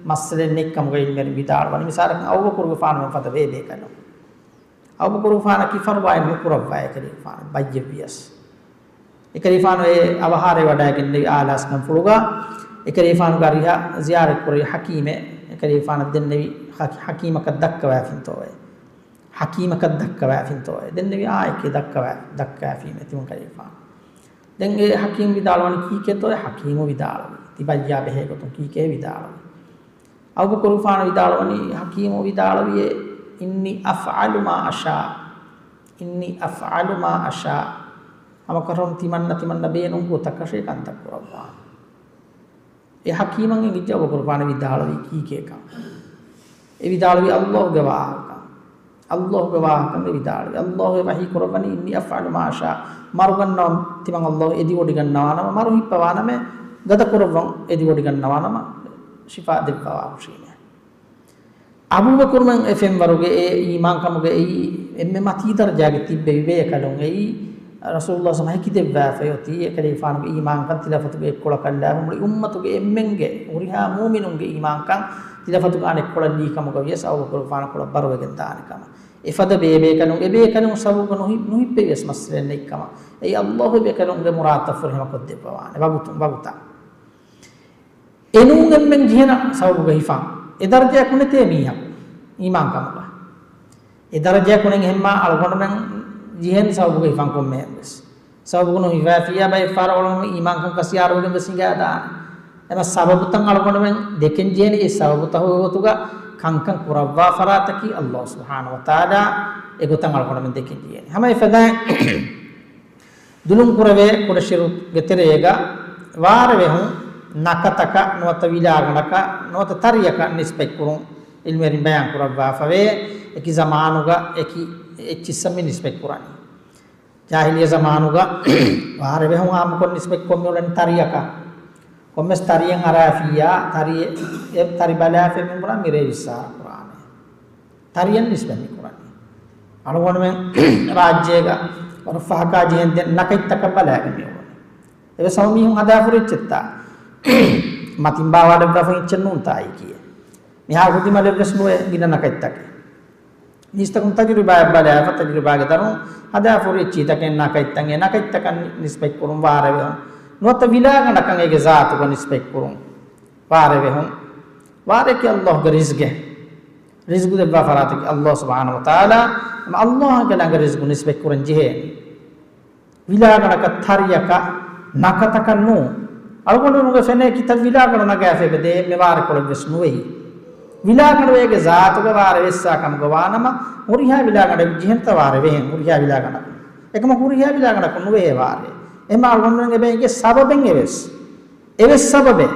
މައްސަލައެއް ނެތް ކަމުގައި ޢިލްމުވެރިން ވިދާޅުވަނީ. މިސާލަކަށް އަބޫބަކުރުގެފާނު ފަދަ ވޭ ބޭކަލުން. އަބޫބަކުރުގެފާނަކީ ފަރުވާއެއް ނުކުރައްވާ އެކަލޭގެފާނު ބައްޔެއްވިޔަސް. އެކަލޭގެފާނު އެ އަވަހާރަވެވަޑައިގެންނެވި އާލާސްކަންފުޅުގަ އެކަލޭގެފާނުގެ އަރިހަށް ޒިޔާރަތްކުރެވި ޙަކީމެއް އެކަލޭގެފާނަށް ދެންނެވި، ޙަކީ-، ޙަކީމަކަށް ދައްކަވާފިންތޯއޭ. ޙަކީމަކަށް ދައްކަވާފިންތޯއޭ. ދެންނެވި އާއެކޭ ދައްކަވާ-، ދައްކަވާފީމޭ ތިމަން ކަލޭގެފާނު. ދެން އެ ޙަކީމް ވިދާޅުވަނީ ކީކޭތޯއޭ؟ ޙަކީމު ވިދާޅުވީ. ތިބައްޔާ ބެހޭ ގޮތުން ކީކޭ ވިދާޅުވީ؟ އަބޫބަކުރުގެފާނު ވިދާޅުވަނީ، ޙަކީމު ވިދާޅުވިއޭ، "إني أفعل ما أشاء، إني أفعل ما أشاء." ހަމަކަށަވަރުން ތިމަންނަ ތިމަންނަ ބޭނުން ގޮތަކަށޭ ކަންތައް ކުރައްވާނެ. އެ ޙަކީމަށް އެނގިއްޖެ އަބޫބަކުރުގެފާނު ވިދާޅުވީ ކީކޭކަން. އެ ވިދާޅުވީ ﷲ ގެ ވާހަކަ. ﷲ ގެ ވާހަކަ ވިދާޅުވީ. ﷲ ވަޙީ ކުރައްވަނީ، "إني أفعل ما أشاء." މަރުގަންނަވަން ތިމަން ﷲ އެދިވޮޑިގަންނަވާނަމަ، މަރު ހިއްޕަވާނަމޭ، ގަދަ ކުރައްވަން އެދިވޮޑިގަންނަވާނަމަ، ޝިފާ ދެއްވަވާ ހުށީމޭ. އަބޫބަކުރުމެން އެ ފެންވަރުގެ އެ އީމާންކަމުގެ އެއީ އެންމެ މަތީ ދަރަޖާގެ ތިއްބެވި ބޭކަލުން އެއީ، ރަސޫލުﷲ ސަމަ ހެކިދެއްވާފައި އޮތީ އެކަލޭގެފާނުގެ އީމާންކަން ތިލަފަތުގެ އެއްކޮޅަކަށް ލާފަ މުޅި އުއްމަތުގެ އެންމެންގެ ހުރިހާ މުއުމިނުންގެ އީމާންކަން ތިލަފަތުގަ އަނެއްކޮޅަށް ލީކަމުގަ ވިޔަސް އަބޫބަކުރުގެފާނަށް ކޮޅަށް ބަރުވެގެން ދާނެ ކަމަށް. އެފަދަ ބޭބޭކަލުން އެބޭކަލުން ސަބަބުގަ ނުހި-، ނުހިއްޕެވިޔަސް މައްސަލައެއް ނެތްކަމަށް. އެއީ ﷲ އެބޭކަލުންގެ މުރާދަތައް ފުރިހަމަކޮށްދެއްވަވާނެ ވަގުތު، ވަގުތަށް. އެނޫން އެންމެން ޖެހޭނެ ސަބަބުގަ ހިފަން. އެ ދަރަޖައަކު ނެތޭ މީހަކު އީމާންކަމުގަ. އެ ދަރަޖައަކު ނެތް އެހެންމާ އަޅުގަނޑުމެން ޖެހޭނެ ސަބަބުގަ ހިފަން ކޮންމެހެން ވެސް. ސަބަބުގަ ނުހިފާފިއްޔާ ބައެއްފަހަރަށް އަޅުގަނޑު އީމާންކަން ކަސިޔާރުވެގެން ވެސް ހިނގާދާނެ. އެމަ ސަބަބުތައް އަޅުގަނޑުމެން ދެކެން ޖެހޭނެ އެ ސަބަބުތަކުގެ ގޮތުގަ ކަންކަން ކުރައްވާ ފަރާތަކީ ﷲ ސުބްޙާނަހޫ ވަތަޢާލާ އެގޮތަށް އަޅުގަނޑުމެން ދެކެން ޖެހޭނެ. ހަމަ އެފަދައިން ދުލުން ކުރެވޭ ކުޑަށިރުގެ ތެރޭގަ ވާރެވެހުން ނަކަތަކަށް ނުވަތަ ވިލާގަނޑަކަށް ނުވަތަ ތަރިއަކަށް ނިސްބަތްކުރުން ޢިލްމުވެރިން ބަޔާން ކުރައްވާފަވޭ. އެކި ޒަމާނުގަ އެކި އެއްޗިއްސަށް މި ނިސްބަތްކުރަނީ. ޖާހިލިއްޔަ ޒަމާނުގަ ވާރެވެހުން އާއްމުކޮށް ނިސްބަތްކޮށް މިއުޅެނީ ތަރިއަކަށް. ކޮންމެސް ތަރިއެއް އަރާފިއްޔާ، ތަރިއެއް، އެ ތަރި ބަލާފަ މި ބުނާ މިރޭ ވިއްސާރަ ކުރާނެ. ތަރިއެއް ނިސްބަތް މި ކުރަނީ. އަޅުގަނޑުމެން ރާއްޖޭގަ ވަރަށް ފަހަކާ ޖެހެން ދެން ނަކަތްތަކަށް ބަލާގެން މި އުޅުނީ. އެވެސް ހަމަ މީހުން ހަދާފަ ހުރި އެއްޗެއްތާ؟ މަތިން ބާވާލައްވާފަ އެއްޗެއް ނޫންތާ އެކީ. މިހާ ހުދިމަލެއް ވެސް ނުވޭ ގިނަ ނަކަތްތަކެއް. މީސްތަކުން ތަޖުރިބާއަށް ބަލާފަ، ތަޖުރިބާގެ ދަރުން ހަދާފަ ހުރި އެއްޗިތަކެއް ނަކަތްތައް، އެ ނަކަތްތަކަށް ނިސްބަތްކުރުން ވާރެވެހުން. ނުވަތަ ވިލާގަނޑަކަށް އޭގެ ޒާތުގަ ނިސްބަތްކުރުން ވާރެވެހުން. ވާރެއަކީ ﷲ ގެ ރިޒްގެއް. ރިޒްގު ދެއްވާ ފަރާތަކީ ﷲ ސުބްޙާނަހޫ ވަތަޢާލާ. އެމަ ﷲ އެކަލާނގެ ރިޒްގު ނިސްބަތްކުރަން ޖެހޭނީ. ވިލާގަނޑަކަށް، ތަރިއަކަށް، ނަކަތަކަށް ނޫން. އަޅުގަނޑުމެންގެ ފެނޭ ކިތައް ވިލާގަނޑު ނަގާފަ އެބަދޭ އެންމެ ވާރެކޮޅެއް ވެސް ނުވެހި. ވިލާގަނޑު އޭގެ ޒާތުގަ ވާރެ ވެއްސާ ކަމުގަ ވާނަމަ، ހުރިހާ ވިލާގަނޑެއް ޖެހެންތަ ވާރެ ވެހެން ހުރިހާ ވިލާގަނޑަކު. އެކަމަކު ހުރިހާ ވިލާގަނޑަކު ނުވެހޭ ވާރެ. އެހެންމާ އަޅުގަނޑުމެން އެބަ އެނގޭ ސަބަބެއް އެވެސް. އެވެސް ސަބަބެއް.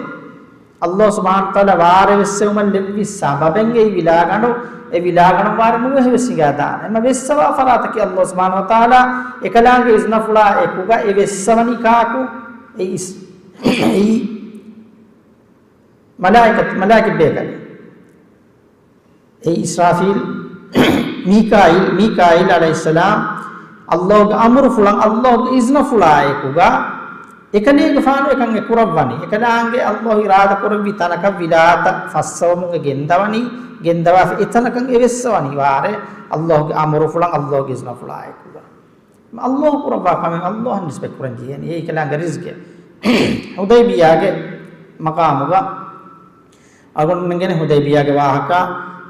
ﷲ ސުބްޙާނަހޫ ވަތަޢާލާ ވާރެ ވެއްސެވުމަށް ލެއްވި ސަބަބެއް އެއީ ވިލާގަނޑު، އެ ވިލާގަނޑު ވާރެ ނުވެހި ވެސް ހިނގާދާނެ. އެމަ ވެއްސަވާ ފަރާތަކީ ﷲ ސުބްޙާނަހޫ ވަތަޢާލާ އެކަލާނގެ އިޒްނަފުޅާ އެކުގަ އެ ވެއްސަވަނީ ކާކު؟ އެއީ އިސް-، އެއީ މަލާއިކަތް، މަލާއިކަތް ބޭކަލެއް. އެއީ އިސްރާފީލް، މީކާއީލް، މީކާއީލް ޢަލައިހިއްސަލާމް، ﷲ ގެ އަމުރުފުޅަށް، ﷲ ގެ އިޒްނަފުޅާ އެކުގަ އެކަލޭގެފާނު އެކަން އެ ކުރައްވަނީ. އެކަލާނގެ ﷲ އިރާދަ ކުރެއްވި ތަނަކަށް ވިލާތަށް ފައްސަވަމުން އެ ގެންދަވަނީ، ގެންދަވާފަ އެތަނަކަށް އެ ވެއްސަވަނީ ވާރޭ، ﷲ ގެ އަމުރުފުޅަށް، ﷲ ގެ އިޒްނަފުޅާ އެކުގަ. ﷲ ކުރައްވާ ކަމެއް ﷲ އަށް ނިސްބަތް ކުރަން ޖެހޭނީ. އެއީ އެކަލާނގެ ރިޒްގެއް. ޙުދައިބިޔާގެ މަޤާމުގަ އަޅުގަނޑުމެން ގެނެ ޙުދައިބިޔާގެ ވާހަކަ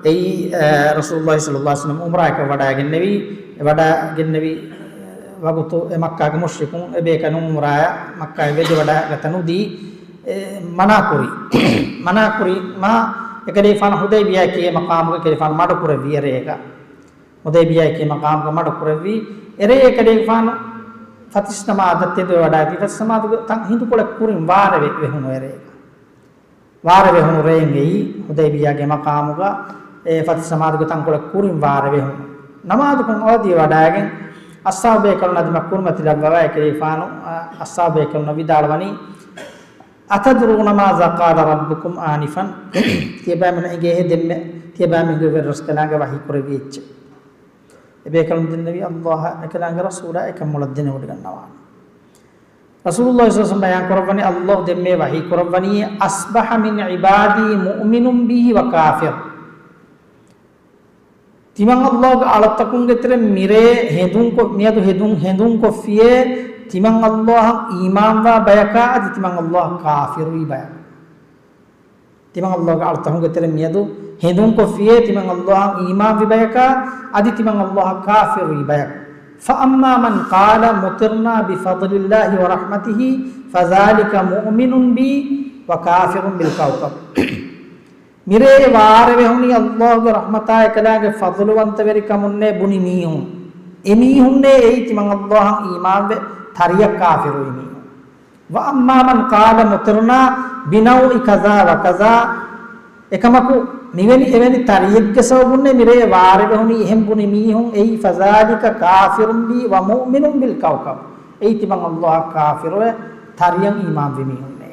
އެއީ، އަ، ރަސޫލުﷲ ޞައްލަﷲ ޢަލައިހި ވަސައްލަމަ ޢުމްރާއަކަށް ވަޑައިގެންނެވި، ވަޑައިގެންނެވި ވަގުތު އެ މައްކާގެ މުޝްރިކުން އެބޭކަލުން ޢުމްރާއަށް މައްކާއަށް ވެދިވަޑައިގަތަނުދީ، އެ، މަނާކުރި. މަނާކުރި މާ އެކަލޭފާނު ޙުދައިބިޔާއެކޭ މަޤާމުގަ އެކަލޭފާނު މަޑުކުރެއްވި އެރޭގަ. ޙުދައިބިޔާއެކޭ މަޤާމުގަ މަޑުކުރެއްވި އެރޭ އެކަލޭފާނު ފަތިސް ނަމާދަށް ތެދުވެވަޑައިގަތީ، ފަތިސް ނަމާދުގެ ތަން ހިނދުކޮޅެއް ކުރިން ވާރެވެ ވެހުނު އެރޭގަ. ވާރެވެހުނު ރެއެއް އެއީ، ޙުދައިބިޔާގެ މަޤާމުގަ އެ ފަތިސް ނަމާދުގެ ތަންކޮޅެއް ކުރިން ވާރެވެހުނު. ނަމާދުކޮށް އަވަދިވެވަޑައިގެން އަޞްޙާބު ބޭކަލުން އަދި މަ ކުރިމަތިލައްވަވާ އެކަލޭފާނު، އަ، އަޞްޙާބު ބޭކަލުންނަށް ވިދާޅުވަނީ، "أتدرون ماذا قال ربكم آنفا؟" ތިޔަބައިމީހުން އެނގޭހޭ ދެންމެ، ތިޔަބައިމީހުން ވެރިރަސްކަލާނގެ ވަޙީ ކުރެއްވި އެއްޗެއް. އެބޭކަލުން ދެންނެވި ﷲ އާ އެކަލާނގެ ރަސޫލާ އެކަން މޮޅަށް ދެނެވޮޑިގަންނަވާނެ. ރަސޫލުﷲ ޞައްލަﷲ ޢަލައިހި ވަސައްލަމަ ބަޔާން ކުރައްވަނީ، ﷲ ދެންމެ ވަޙީ ކުރައްވަނީ، "أصبح من عبادي مؤمن بي وكافر." ތިމަން ﷲ ގެ އަޅަތަކުންގެ ތެރެ މިރޭ ހެނދުންކޮށް، މިއަދު ހެދުން، ހެނދުންކޮށްފިޔޭ، ތިމަން ﷲ އަށް އީމާންވާ ބަޔަކާ އަދި ތިމަން ﷲ އަށް ކާފިރުވި ބަޔަކު. ތިމަން ﷲ ގެ އަޅަތަކުންގެ ތެރެ މިއަދު ހެނދުންކޮށްފިޔޭ، ތިމަން ﷲ އަށް އީމާންވި ބަޔަކާ އަދި ތިމަން ﷲ އަށް ކާފިރުވި ބަޔަކު. فأما من قال مطرنا بفضل الله ورحمته فذلك مؤمن بي وكافر بالكوكب. މިރޭ ވާރެވެ ހުނީ ﷲ ގެ ރަޙްމަތާ އެކަލާގެ ފަޟުލުވަންތަވެރިކަމުންނޭ ބުނި މީހުން. އެމީހުންނޭ އެއީ ތިމަން ﷲ އަށް އީމާންވެ ތަރިއަށް ކާފިރުވި މީހުން. وأما من قال مطرنا بنوع كذا وكذا، އެކަމަކު މިވެނި އެވެނި ތަރިއެއްގެ ސަބަބުންނޭ މިރޭ ވާރެވެ ހުނީ އެހެން ބުނި މީހުން އެއީ، فذلك كافر بي ومؤمن بالكوكب، އެއީ ތިމަން ﷲ އަށް ކާފިރުވެ ތަރިއަށް އީމާންވި މީހުންނޭ.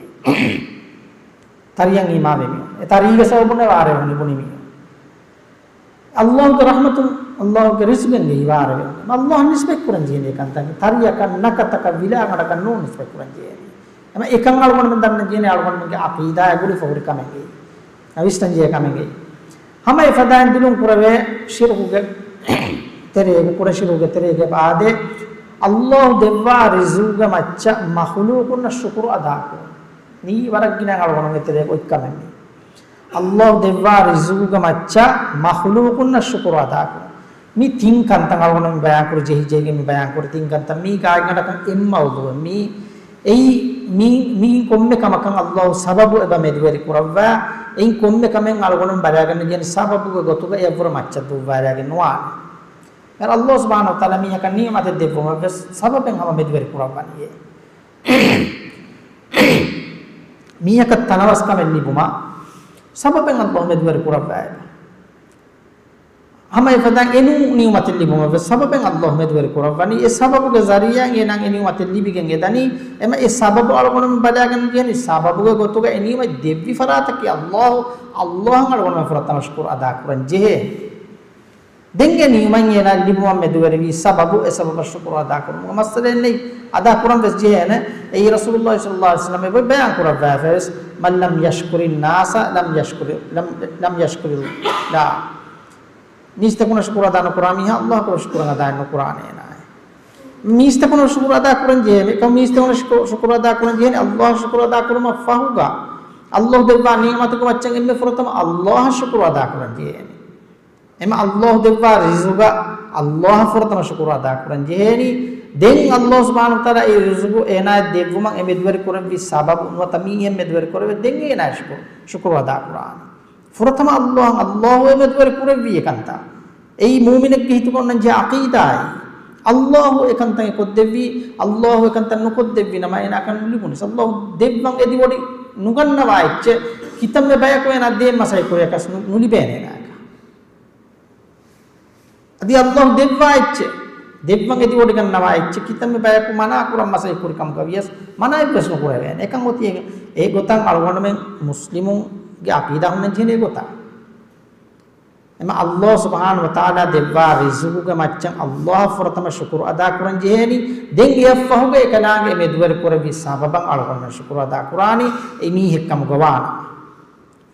ތަރިއަށް އީމާންވި މީހުން. އެ ތަރީގެ ސަބަބުން ވާރެވެ ހުނި ބުނި މީހުން. ﷲ ގެ ރަޙްމަތުން، ﷲ ގެ ރިޒުގެން ވާރެވެ ހުން. ﷲ އަށް ނިސްބަތް ކުރަން ޖެހޭނެ ކަންތައް. ތަރިއަކަށް، ނަކަތަކަށް، ވިލާގަނޑަކަށް ނޫން ނިސްބަތް ކުރަން ޖެހޭނެ. އެމަ އެކަން އަޅުގަނޑުމެން ދަންނަން ޖެހޭނެ އަޅުގަނޑުމެންގެ ޢަޤީދާއަށް ގުޅިފަ ހުރި ކަމެއް. ވިސްނަން ޖެހޭ ކަމެއް. ހަމަ އެފަދައިން ދިލުން ކުރެވޭ ޝިރުކުގެ ތެރޭގަ، ކުޑަ ޝިރުކުގެ ތެރޭގަ އާދޭ، ﷲ ދެއްވާ ރިޒުގެ މައްޗަށް މަޚުލޫޤުންނަށް ޝުކުރު އަދާކުރުން. މީ ވަރަށް ގިނަ އަޅުގަނޑުގެ ތެރޭގަ އޮތް ކަމެއް މީ. ﷲ ދެއްވާ ރިޒުގުގެ މައްޗަށް މަޚުލޫޤުންނަށް ޝުކުރު އަދާކުރުން. މި ތިން ކަންތައް އަޅުގަނޑު މި ބަޔާންކުރި ޖެހި ޖެހިގެން މި ބަޔާންކުރި ތިން ކަންތައް މީ ގާތްގަނޑަކަށް އެއް މައުޟޫޢެއް މީ. އެއީ މީ، މީ ކޮންމެ ކަމަކަށް ﷲ ސަބަބު އެބަ މެދުވެރި ކުރައްވާ. އެއިން ކޮންމެ ކަމެއް އަޅުގަނޑު ބަލާގަންނަ ޖެހެނީ ސަބަބުގެ ގޮތުގަ އެއަށްވުރެ މައްޗަށް ދުއްވާލާގެން ނުވާނެ. އަﷲ ސުބްޙާނަހޫ ވަތަޢާލާ މީހަކަށް ނިޢުމަތެއް ދެއްވުމަށް ވެސް ސަބަބެއް ހަމަ މެދުވެރި ކުރައްވަނީއޭ. މީހަކަށް ތަނަވަސްކަމެއް ލިބުމަށް ސަބަބެއް ﷲ މެދުވެރި ކުރައްވައެވެ. ހަމަ އެފަދައިން އެނޫން ނިޢުމަތެއް ލިބުމަށް ވެސް ސަބަބެއް ﷲ މެދުވެރި ކުރައްވަނީ. އެ ސަބަބުގެ ޒަރީޢާއިން އޭނާ އެ ނިޢުމަތެއް ލިބިގެން އެދަނީ. އެމަ އެ ސަބަބު އަޅުގަނޑުމެން ބަލާގަން ޖެހެނީ ސަބަބުގެ ގޮތުގަ އެ ނިޢުމަތް ދެއްވި ފަރާތަކީ ﷲ. ﷲ އަށް އަޅުގަނޑުމެން ފުރަތަމަ ޝުކުރު އަދާކުރަން ޖެހޭ. ދެން އެ ނިޢުމަތް އޭނާ ލިބުމަށް މެދުވެރިވީ ސަބަބު، އެ ސަބަބަށް ޝުކުރު އަދާކުރުމުގެ މައްސަލައެއް ނެތް. އަދާކުރަން ވެސް ޖެހޭނެ. އެއީ ރަސޫލުﷲ ޞައްލަﷲ ޢަލައިހި ވަސައްލަމް އެބަ ބަޔާން ކުރައްވާފަވެސް، من لم يشكر الناس لم يشكر، لم، لم يشكر الله. މީސްތަކުންނަށް ޝުކުރު އަދާ ނުކުރާ މީހާ ﷲ އަށް ޝުކުރު އަދާ ނުކުރާނެ އޭނާ. މީސްތަކުންނަށް ޝުކުރު އަދާ ކުރަން ޖެހޭ. އެކަމަ މީސްތަކުންނަށް ޝުކުރު، ޝުކުރު އަދާ ކުރަން ޖެހޭނެ ﷲ އަށް ޝުކުރު އަދާ ކުރުމަށް ފަހުގަ. ﷲ ދެއްވާ ނިޢުމަތުގެ މައްޗަށް އެންމެ ފުރަތަމަ ﷲ އަށް ޝުކުރު އަދާ ކުރަން ޖެހޭނެ. އެމަ ﷲ ދެއްވާ ރިޒުގަށް ﷲ އަށް ފުރަތަމަ ޝުކުރު އަދާ ކުރަން ޖެހޭނީ. ދެން ﷲ ސުބްޙާނަހޫ ވަތަޢާލާ އެ ރިޒުގު އޭނާއަށް ދެއްވުމަށް އެ މެދުވެރި ކުރެއްވި ސަބަބު ނުވަތަ މީހެއް މެދުވެރި ކުރެވެ ދެން އޭނާ ޝުކުރު، ޝުކުރު އަދާ ކުރާނެ. ފުރަތަމަ ﷲ، ﷲ އެ މެދުވެރި ކުރެއްވީ އެކަންތައް. އެއީ މުއުމިނެއްގެ ހިތުގަ އޮންނަން ޖެހޭ ޢަޤީދާއެއް. ﷲ އެކަންތައް އެ ކޮށްދެއްވީ، ﷲ އެކަންތައް ނުކޮށްދެއްވި ނަމަ އޭނާއަކަށް ނުލިބުނީސް. ﷲ ދެއްވަން އެދިވޮޑި ނުގަންނަވާ އެއްޗެއް ކިތަންމެ ބަޔަކު އޭނާ ދޭން މަސައްކަތް ކުރިޔަކަސް ނު، ނުލިބޭނެ އޭނާއަކަށް. އަދި ﷲ ދެއްވާ އެއްޗެއް، ދެއްވަން އެދިވޮޑިގަންނަވާ އެއްޗެއް ކިތަންމެ ބަޔަކު މަނާ ކުރަން މަސައްކަތް ކުރި ކަމުގަ ވިޔަސް މަނާއެއްވެސް ނުކުރެވޭނެ. އެކަން އޮތީ އެ، އެ ގޮތަށް އަޅުގަނޑުމެން މުސްލިމުންގެ ޢަޤީދާ ހުންނަން ޖެހޭނެ އެ ގޮތަށް. އެމަ ﷲ ސުބްޙާނަހޫ ވަތަޢާލާ ދެއްވާ ރިޒުގުގެ މައްޗަށް ﷲ އަށް ފުރަތަމަ ޝުކުރު އަދާ ކުރަން ޖެހޭނީ. ދެން އެއަށްފަހުގަ އެކަލާނގެ އެ މެދުވެރި ކުރެއްވި ސަބަބަށް އަޅުގަނޑުމެން ޝުކުރު އަދާ ކުރާނީ އެ މީހެއް ކަމުގަ ވާނަމަ.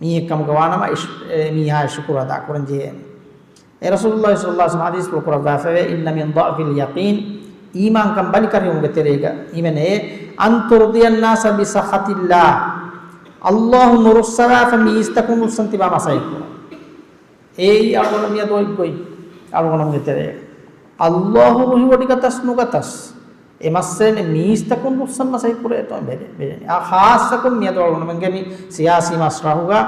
މީހެއް ކަމުގަ ވާނަމަ އެ ޝު، އެ މީހާ ޝުކުރު އަދާ ކުރަން ޖެހޭނީ. އެ ރަސޫލުﷲ ޞައްލަﷲ ޢަލައިހި ވަސައްލަމް ޙަދީޘްފުޅު ކުރައްވާފަވޭ، إن من ضعف اليقين، އީމާންކަން ބަލިކަށިވުމުގެ ތެރޭގަ ހިމެނޭ، أن ترضي الناس بسخط الله، ﷲ ނުރުއްސަވާފަ މީސްތަކުން ރުއްސަން ތިބާ މަސައްކަތް ކުރުން. އެއީ އަޅުގަނޑު މިއަދު އޮތް ގޮތް އަޅުގަނޑުމެންގެ ތެރޭގަ. ﷲ ރުހިވޮޑިގަތަސް ނުގަތަސް، އެ މައްސަލަ މީސްތަކުން ރުއްސަން މަސައްކަތް ކުރޭތޯ ބެލެ، ބެލެނީ. އާ، ޚާއްޞަކޮށް މިއަދު އަޅުގަނޑުމެންގެ މި ސިޔާސީ މަސްރަޙުގަ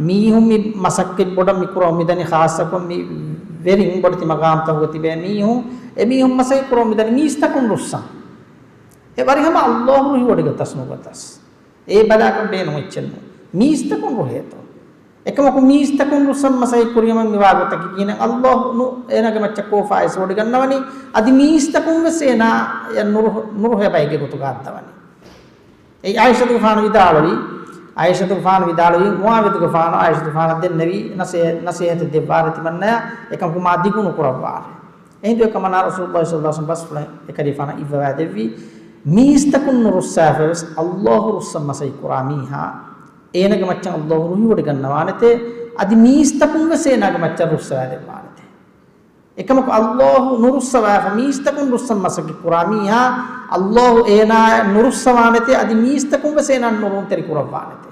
މީހުން މި މަސައްކަތް ބޮޑަށް މި ކުރަމުން މިދަނީ، ޚާއްޞަކޮށް މި ވެރިން ބޮޑެތި މަގާމްތަކުގަ ތިބޭ މީހުން، އެ މީހުން މަސައްކަތް ކުރަމުން މިދަނީ މީސްތަކުން ރުއްސަން. އެ ވަރިހަމަ ﷲ ރުހިވޮޑިގަތަސް ނުގަތަސް. އެ ބަލާކަށް ބޭނުން އެއްޗެއް ނޫން. މީސްތަކުން ރުހޭތޯ. އެކަމަކު މީސްތަކުން ރުއްސަން މަސައްކަތް ކުރިޔަމަ މިވާ ގޮތަކީ ކިހިނެއް؟ ﷲ ނު، އޭނާގެ މައްޗަށް ކޯފާ އިސްވޮޑިގަންނަވަނީ. އަދި މީސްތަކުން ވެސް އޭނާ އެ ނުރު، ނުރުހޭ ބައެއްގެ ގޮތުގަ އައްދަވަނީ. އެ ޢާއިޝަތުގެފާނު ވިދާޅުވީ، ޢާއިޝަތުގެފާނު ވިދާޅުވީ، މުޢާވިޔަތުގެފާނު ޢާއިޝަތުގެފާނަށް ދެންނެވީ ނަސޭ، ނަސޭހަތެއް ދެއްވާރޭ ތިމަންނަޔަށް، އެކަމަކު މާ ދިގު ނުކުރައްވާރޭ. އެހިނދު އެކަމަނާ ރަސޫލުﷲ ޞައްލަﷲ ޢަލައިހި ވަސައްލަމް ބަސްފުޅެއް އެކަލޭގެފާނަށް އިއްވަވާ ދެއްވީ، މީސްތަކުން ނުރުއްސާފަވެސް ﷲ ރުއްސަން މަސައްކަތް ކުރާ މީހާ، އޭނަގެ މައްޗަށް ﷲ ރުހިވޮޑިގަންނަވާނެތޭ، އަދި މީސްތަކުން ވެސް އޭނާގެ މައްޗަށް ރުއްސަވާ ދެއްވާނެތޭ. އެކަމަކު ﷲ ނުރުއްސަވާފަ މީސްތަކުން ރުއްސަން މަސައްކަތް ކުރާ މީހާ، ﷲ އޭނާއަށް ނުރުއްސަވާނެތޭ، އަދި މީސްތަކުން ވެސް އޭނާއަށް ނުރުހުންތެރި ކުރައްވާނެތޭ.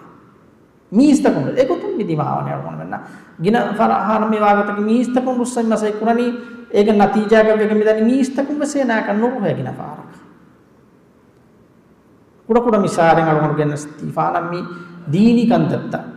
މީސްތަކުން އެގޮތުން މި ދިމާވަނީ އަޅުގަނޑުމެންނަށް. ގިނަ ފަރާ ހާނަ މިވާގޮތަކީ މީސްތަކުން ރުއްސަން މަސައްކަތް ކުރަނީ، އޭގެ ނަތީޖާގަ ވެގެން މިދަނީ މީސްތަކުން ވެސް އޭނާއަކަށް ނުރުހޭ ގިނަ ފަހަރަކަށް. ކުޑަކުޑަ މިސާލެއް އަޅުގަނޑު ގެންނަސް ތީފާނަށް މި ދީނީ ކަންތައްތައް.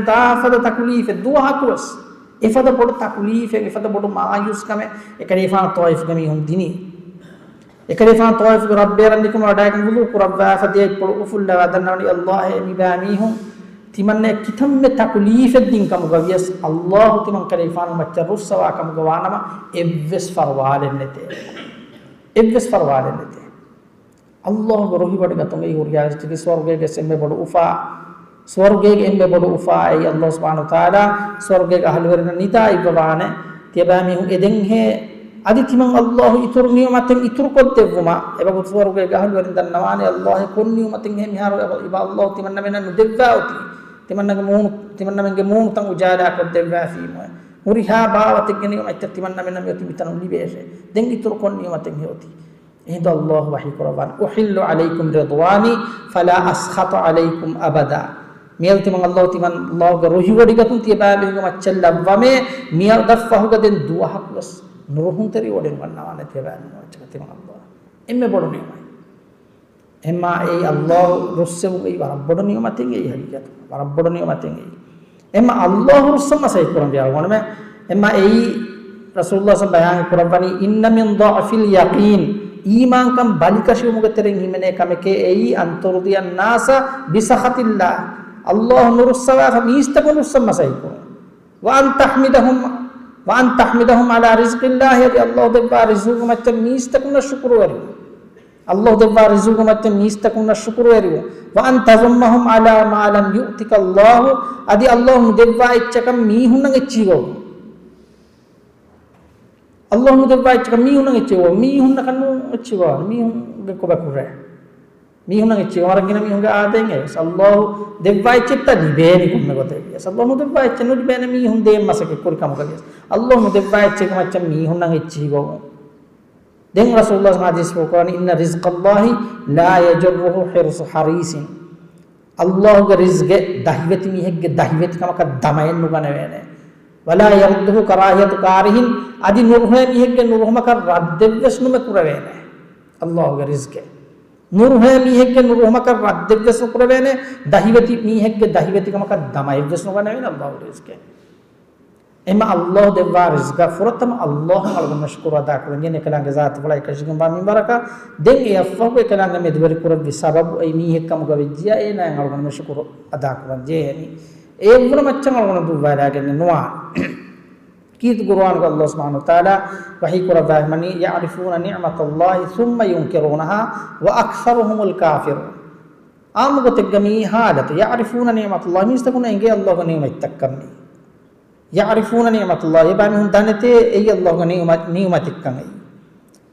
ނުދާ ފަދަ ތަކުލީފެއް ދުވަހަކުވެސް، އެފަދަ ބޮޑު ތަކުލީފެއް، އެފަދަ ބޮޑު މާޔޫސްކަމެއް އެކަލޭފާނު ޠާއިފުގެ މީހުން ދިނީ. އެކަލޭފާނު ޠާއިފުގެ ރައްބޭ ރަންނިކުމަށް ވަޑައިގެން ވުޟޫ ކުރައްވާފަ ދިޔައީ އިއްޕޮޅު އުފުއްލަވާ ދަންނަވަނީ ﷲ އޭ މިބާ މީހުން ތިމަންނަޔަށް ކިތަންމެ ތަކުލީފެއް ދިން ކަމުގަ ވިޔަސް ﷲ ތިމަން ކަލޭފާނު މައްޗަށް ރުއްސަވާ ކަމުގަ ވާނަމަ އެއްވެސް ފަރުވާލެއް ނެތޭ. އެއްވެސް ފަރުވާލެއް ނެތޭ. ﷲ ގެ ރުހިވޮޑިގަތުން އެއީ ހުރިހާ ރިޒްޤެއްގެ ސުވަރުގޭގެ އެންމެ ބޮޑު އުފާ، ސުވަރުގޭގެ އެންމެ ބޮޑު އުފާ އެއީ ﷲ ސުބްޙާނަހޫ ވަތަޢާލާ ސުވަރުގޭގެ އަހުލުވެރިންނަށް ނިދާ އިއްވަވާނެ. ތިޔަބައިމީހުން އެދެންހޭ. އަދި ތިމަން ﷲ އިތުރު ނިޢުމަތެއް އިތުރުކޮށްދެއްވުމަށް އެބަހުރި ސުވަރުގޭގެ އަހުލުވެރިން ދަންނަވާނެ ﷲ އެ ކޮން ނިޢުމަތެއްހޭ މިހާރު އެބަ ﷲ ތިމަންނަމެންނަށް ނުދެއްވާ އޮތީ. ތިމަންނަގެ މޫނު، ތިމަންނަމެންގެ މޫނުތައް އުޖާލާ ކޮށްދެއްވާފީމު. ހުރިހާ ބާވަތެއްގެ ނިޢުމަތްތައް ތިމަންނަމެންނަށް މިއޮތީ މިތަނުން ލިބޭށޭ. ދެން އިތުރު ކޮން ނިޢުމަތެއްހޭ އޮތީ؟ އެހިނދު ﷲ ވަޙީ ކުރައްވާނެ، "أحل عليكم رضواني فلا أسخط عليكم أبدا." މިއަދު ތިމަން ﷲ ތިމަން ﷲ ގެ ރުހިވޮޑިގަތުން ތިޔަބައިމީހުންގެ މައްޗަށް ލައްވަމޭ، މިއަދަށް ފަހުގަ ދެން ދުވަހަކުވެސް ނުރުހުންތެރިވެވަޑައިގަންނަވާނެ ތިޔަބައިމީހުންގެ މައްޗަށް ތިމަން ﷲ. އެންމެ ބޮޑު ނިޢުމަތް. އެމާ އެއީ ﷲ ރުއްސެވުން އެއީ ވަރަށް ބޮޑު ނިޢުމަތެއް އެއީ ހަގީގަތު. ވަރަށް ބޮޑު ނިޢުމަތެއް އެއީ. އެމާ ﷲ ރުއްސަން މަސައްކަތް ކުރަން ވިޔާ ގޮނެމެ. އެމާ އެއީ ރަސޫލުﷲ ބަޔާން ކުރައްވަނީ، "إن من ضعف اليقين." އީމާންކަން ބަލިކަށިވުމުގެ ތެރެއިން ހިމެނޭ ކަމެކޭ އެއީ، "أن ترضي الناس بسخط الله." ﷲ ނުރުއްސަވާފަ މީސްތަކުން ރުއްސަން މަސައްކަތް ކުރުން. "وأن تحمدهم، وأن تحمدهم على رزق الله." އަދި ﷲ ދެއްވާ ރިޒުގު މައްޗަށް މީސްތަކުންނަށް ޝުކުރުވެރިވުން. ﷲ ދެއްވާ ރިޒުގު މައްޗަށް މީސްތަކުންނަށް ޝުކުރުވެރިވުން. "وأن تذمهم على ما لم يؤتك الله." އަދި ﷲ ނުދެއްވާ އެއްޗަކަށް މީހުންނަށް އެއްޗިހި ގޮވުން. ﷲ ނުދެއްވާ އެއްޗަކަށް މީހުންނަށް އެއްޗިހި ގޮވުން. މީހުންނަކަށް ނޫން އެއްޗިހި ގޮވާނެ. މީހުންގެ ކޮބަކުރޭ. މީހުންނަށް އެއްޗިހި ގޮވާ ވަރަށް ގިނަ މީހުންގެ އާދައެއް އެވެސް. ﷲ ދެއްވާ އެއްޗެއްތަ ލިބޭނީ ކޮންމެ ގޮތެއް ވިޔަސް. ﷲ ނުދެއްވާ އެއްޗެއް ނުލިބޭނެ މީހުން ދޭން މަސައްކަތް ކުރި ކަމުގަ ވިޔަސް. ﷲ ނުދެއްވާ އެއްޗެއްގެ މައްޗަށް މީހުންނަށް އެއްޗިހި ގޮވުން. ދެން ރަސޫލުﷲ ޙަދީޘްފުޅު ކުރަނީ، "إن رزق الله لا يجره حرص حريص." ﷲ ގެ ރިޒްގެ ދަހިވެތި މީހެއްގެ ދަހިވެތިކަމަކަށް ދަމައެއް ނުގަނެވޭނެ. "ولا يرده كراهية كاره." އަދި ނުރުހޭ މީހެއްގެ ނުރުހުމަކަށް ރައްދެއްވެސް ނުމެ ކުރެވޭނެ. ﷲ ގެ ރިޒްގެ ނުރުހޭ މީހެއްގެ ނުރުހުމަކަށް ރައްދެއްވެސް ނުކުރެވޭނެ. ދަހިވެތި މީހެއްގެ ދަހިވެތިކަމަކަށް ދަމައެއްވެސް ނުގަނެވޭނެ ﷲ ގެ ރިޒްގެ. އެމަ ﷲ ދެއްވާ ރިޒްގަށް ފުރަތަމަ ﷲ އަޅުގަނޑު ޝުކުރު އަދާކުރަން ޖެހޭނެ އެކަލާނގެ ޒާތުފުޅާ އެކަށީގެންވާ މިންވަރަކަށް. ދެން އެއަށްފަހު އެކަލާނގެ މެދުވެރި ކުރެއްވި ސަބަބު އެއީ މީހެއްކަމުގަ ވެއްޖިޔާ އޭނާއަށް އަޅުގަނޑު ޝުކުރު އަދާކުރަން ޖެހޭނީ. އެ އެއްވުނަ މައްޗަށް އަޅުގަނޑު ދުއްވާލާގެން ނުވާނެ. ކީރިތި ޤުރުއާނުގަ ﷲ ސުބްޙާނަހޫ ވަތަޢާލާ ވަޙީ ކުރައްވާފައިވަނީ، يعرفون نعمة الله ثم ينكرونها وأكثرهم الكافرون. ޢާއްމު ގޮތެއްގަ މިއީ ޙާލަތު. يعرفون نعمة الله، މީސްތަކުންނަށް އެނގޭ ﷲގެ ނިޢުމަތްތައްކަން މީ. يعرفون نعمة الله، އެބައިމީހުން ދަނެތޭ އެއީ ﷲގެ ނިޢުމަ-، ނިޢުމަތެއްކަން އެއީ.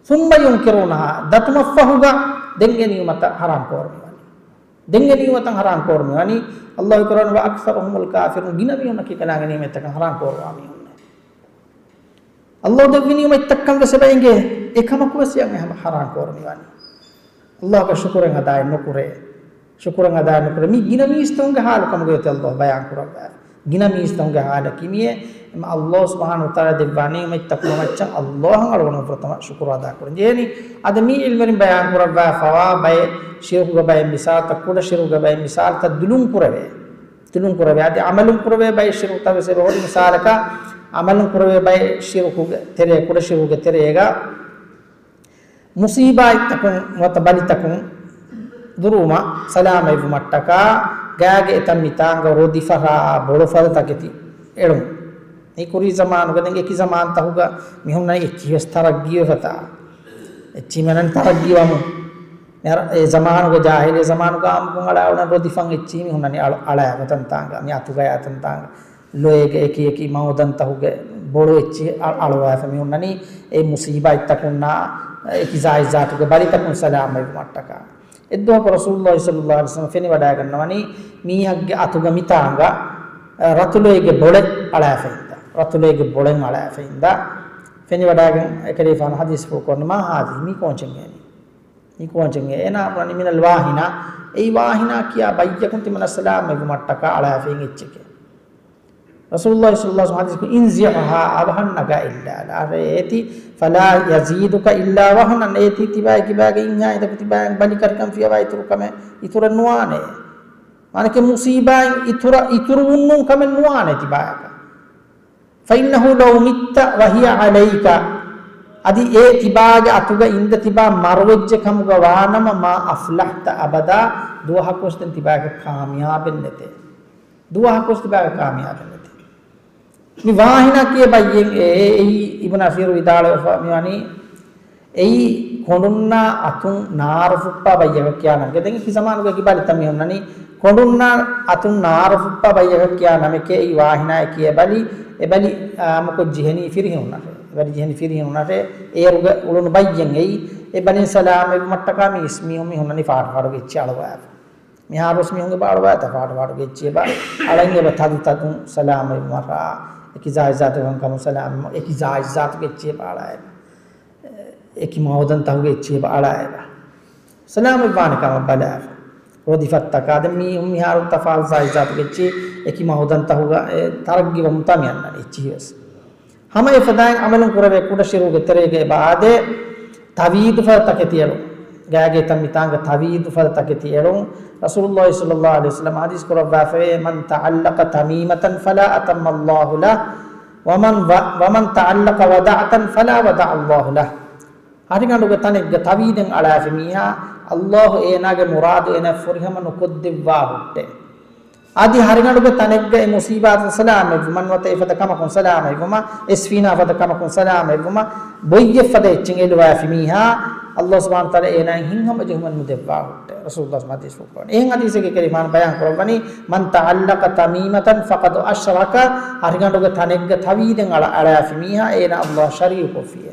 ثم ينكرونها، ދަތުމަށްފަހުގަ ދެން އެ ނިޢުމަތަށް ޙަރާމް ކޯރުމިވަނީ. ދެން އެ ނިޢުމަތަށް ޙަރާމް ކޯރުމިވަނީ. ﷲ ކުރާން، وأكثرهم الكافرون، ގިނަ މީހުންނަކީ ކަލާނގެ ނިޢުމަތްތަކަށް ޙަރާމް ކޯރުވާ މީހުންނޭ. ﷲ ދެއްވި ނިޢުމަތްތައްކަން ވެސް އެބަ އެނގޭ. އެކަމަކު ވެސް އެ ޙަރާމް ކޯރުމިވަނީ. ﷲ ގެ ޝުކުރެއް އަދާއެއް ނުކުރޭ. ޝުކުރެއް އަދާއެއް ނުކުރޭ. މި ގިނަ މީސްތަކުންގެ ޙާލު ކަމުގައި އޮތީ ﷲ ބަޔާން ކުރައްވާ. ގިނަ މީސްތަކުންގެ ޙާލަކީ މިއޭ. އެމަ ﷲ ސުބްޙާނަހޫ ވަތަޢާލާ ދެއްވާ ނިޢުމަތްތަކުގެ މައްޗަށް ﷲއަށް އަޅުގަނޑު ފުރަތަމަ ޝުކުރު އަދާ ކުރަން ޖެހޭނީ. އަދި މި ޢިލްމުވެރިން ބަޔާން ކުރައްވާފަވާ ބައެއް ޝިރުކުގެ ބައެއް މިސާލުތައް، ކުޑަ ޝިރުކުގެ ބައެއް މިސާލުތައް ދުލުން ކުރެވޭ. ދުލުން ކުރެވޭ. އަދި ޢަމަލުން ކުރެވޭ ބައެއް ޝިރުކުތައް ވެސް އެބަ ހުރި މިސާލަކަށް، ޢަމަލުން ކުރެވޭ ބައެއް ޝިރުކުގެ ތެރޭ، ކުޑަ ޝިރުކުގެ ތެރޭގަ މުޞީބާތްތަކުން ނުވަތަ ބަލިތަކުން ދުރުވުމަށް ސަލާމަތްވުމަށްޓަކާ، ގާގެ އެތަން މިތާނގަ ރޮދިފަރާ ބޮޅު ފަދަ ތަކެތި އެޅުން. މި ކުރީ ޒަމާނުގަ ދެން އެކި ޒަމާންތަކުގަ މިހުންނަނީ އެއްޗިހި ވެސް ތަރައްގީވެފަތާ. އެއްޗިހި މެނަން ތަރައްގީވަމުން. މި އަރަ-، އެ ޒަމާނުގަ، ޖާހިލީ ޒަމާނުގަ އާއްމުކޮށް އަޅާ އުޅެން ރޮދިފަން އެއްޗިހި މިހުންނަނީ އަޅު-، އަޅާފަ ތަންތާނގަ، މި އަތުގަޔާ ތަންތާނގަ. ލޮއެގެ އެކި އެކި މައުދަންތަކުގެ ބޮޅު އެއްޗި އަ-، އަޅުވާފަ މި ހުންނަނީ އެ މުޞީބާތްތަކުންނާ އެކި ޒާތްޒާތުގެ ބަލިތަކުން ސަލާމަތްވުމަށްޓަކާ. އެއްދުވަހަކު ރަސޫލުﷲ ޞައްލަﷲ ޢަލައިހި ވަސައްލަމަ ފެނިވަޑައިގަންނަވަނީ މީހެއްގެ އަތުގަ މިތާނގަ، އަ، ރަތުލޮއެއްގެ ބޮޅެއް އަޅާފައިންދާ. ރަތުލޮއެއްގެ ބޮޅެއް އަޅާފައިންދާ. ފެނިވަޑައިގެން އެކަލޭފާނު ޙަދީޘްފުޅު ކުރަނީ، "ما هذه؟" މީ ކޯންޗެއް އެނީ؟ މީ ކޯންޗެއް އެ-، އޭނާ ބުނަނީ "من الواهنة." އެއީ ވާހިނާ ކިޔާ ބައްޔަކުން ތިމަންނަ ސަލާމަތްވުމަށްޓަކާ އަޅާފައިން އެއްޗެކޭ. ރަސޫލުﷲ ޞައްލަﷲ ޢަލައިހި ވަސައްލަމަ ޙަދީޘް ކުރީ، "انزعها." އަވަހަށް ނަގާ އެއްލާލާ. އަރޭ އޭތި، "فلا يزيدك إلا وهنا." އޭތި ތިބާގެ ކިބާގެ އިންހާ އިނދަކު ތިބާގެ ބަލިކަރިކަން ފިޔަވާ އިތުރު ކަމެއް އިތުރެއް ނުވާނެ. މާނަކީ މުޞީބާއިން އިތުރަ-، އިތުރުވުން ނޫން ކަމެއް ނުވާނެ ތިބާއަކަށް. "فإنه لو مت وهي عليك." އަދި އެ ތިބާގެ އަތުގަ އިންދަ ތިބާ މަރުވެއްޖެ ކަމުގަ ވާނަމަ، "ما أفلحت أبدا." ދުވަހަކުވެސް ދެން ތިބާގެ ކާމިޔާބެއް ނެތޭ. ދުވަހަކުވެސް ތިބާގެ ކާމިޔާބެއް ނެތޭ. މި ވާހިނާ ކިޔޭ ބައްޔެއް އެ-، އެ-، އެއީ އިބްނު އަސީރު ވިދާޅުވެފަ މިވަނީ، އެއީ ކޮނޑުންނާ އަތުން ނާރު ފުއްޕާ ބައްޔަކަށް ކިޔާ ނަމެކޭ. ދެން އެކި ޒަމާނުގަ އެކި ބަލިތައް މި ހުންނަނީ، ކޮނޑުންނާ އަތުން ނާރު ފުއްޕާ ބައްޔަކަށް ކިޔާ ނަމެކޭ އެއީ ވާހިނާއޭ ކިޔޭ ބަލި. އެ ބަލި، އާ، އާއްމުކޮށް ޖެހެނީ ފިރިހެނުންނަށޭ. އެ ބަލި ޖެހެނީ ފިރިހެނުންނަށޭ. އޭރުގަ އުޅުނު ބައްޔެއް އެއީ. އެ ބަލިން ސަލާމަތްވުމަށްޓަކާ މީސް މީހުން މި ހުންނަނީ ފާޑު ފާޑުގެ އެއްޗިހި އަޅުވާފަ. މިހާރުވެސް މީހުންގެ ބަ އަޅުވާތާ ފާޑު ފާޑުގެ އެއްޗިހި އެބަ އަޅަން އެބަ ތަދު ތަދުން ސަލާމަތްވުމަށްޓަކާ، އެކި ޒާތްޒާތުގެ ކަންކަމުން ސަލާމަތް، އެކި ޒާތްޒާތުގެ އެއްޗިހި އެބަ އަޅާ އެބަ. އެކި މައުދަންތަކުގެ އެއްޗިހި އެބަ އަޅާ އެބަ. ސަލާމަތްވާނެ ކަމަށް ބަލާފަ. ރޮދިފަތްތަކާ ދެން މީ-، މިހާރު ތަފާތު ޒާތްޒާތުގެ އެއްޗިހި އެކި މައުދަންތަކުގަ އެ ތަރައްގީވަމުންތާ މި އަންނަނީ އެއްޗިހި ވެސް. ހަމަ އެފަދައިން ޢަމަލުން ކުރެވޭ ކުޑަ ޝިރުކުގެ ތެރޭގަ އެބަ އާދޭ، ތަވީދު ފަދަ ތަކެތި އެޅުން. ގާގެ ތަން މިތާނގަ ތަވީދު ފަދަ ތަކެތި އެޅުން. ރަސޫލުﷲ ޞައްލަﷲ ޢަލައިހި ވަސައްލަމަ ޙަދީޘް ކުރައްވާފައޭ، "من تعلق تميمة فلا أتم الله له، ومن و-، ومن تعلق ودعة فلا ودع الله له." ހަރިގަނޑުގެ ތަނެއްގަ ތަވީދެއް އަޅާފި މީހާ، ﷲ އޭނާގެ މުރާދު އޭނާ ފުރިހަމަ ނުކޮށްދެއްވާ ހުއްޓޭ. އަދި ހަރިގަނޑުގެ ތަނެއްގަ އެ މުޞީބާތުން ސަލާމަތްވުމަށް ނުވަތަ އެފަދަ ކަމަކުން ސަލާމަތްވުމަށް، އެސްފީނާ ފަދަ ކަމަކުން ސަލާމަތްވުމަށް، ބޮއްޔެއް ފަދަ އެއްޗެއް އެލުވާފި މީހާ، ﷲ ސުބްޙާނަހޫ ވަތަޢާލާ އޭނާއަށް ހިތްހަމަޖެހުމެއް ނުދެއްވާ ހުއްޓޭ. ރަސޫލުﷲ ޙަދީޘްފުޅު ކުރަނީ. އެހެން ޙަދީޘެއްގެ ކަލިމާން ބަޔާން ކުރައްވަނީ، "من تعلق تميمة فقد أشرك." ހަރިގަނޑުގެ ތަނެއްގަ ތަވީދެއް އަޅަ-، އަޅާފި މީހާ އޭނާ ﷲ ޝަރީކުކޮށްފިއޭ.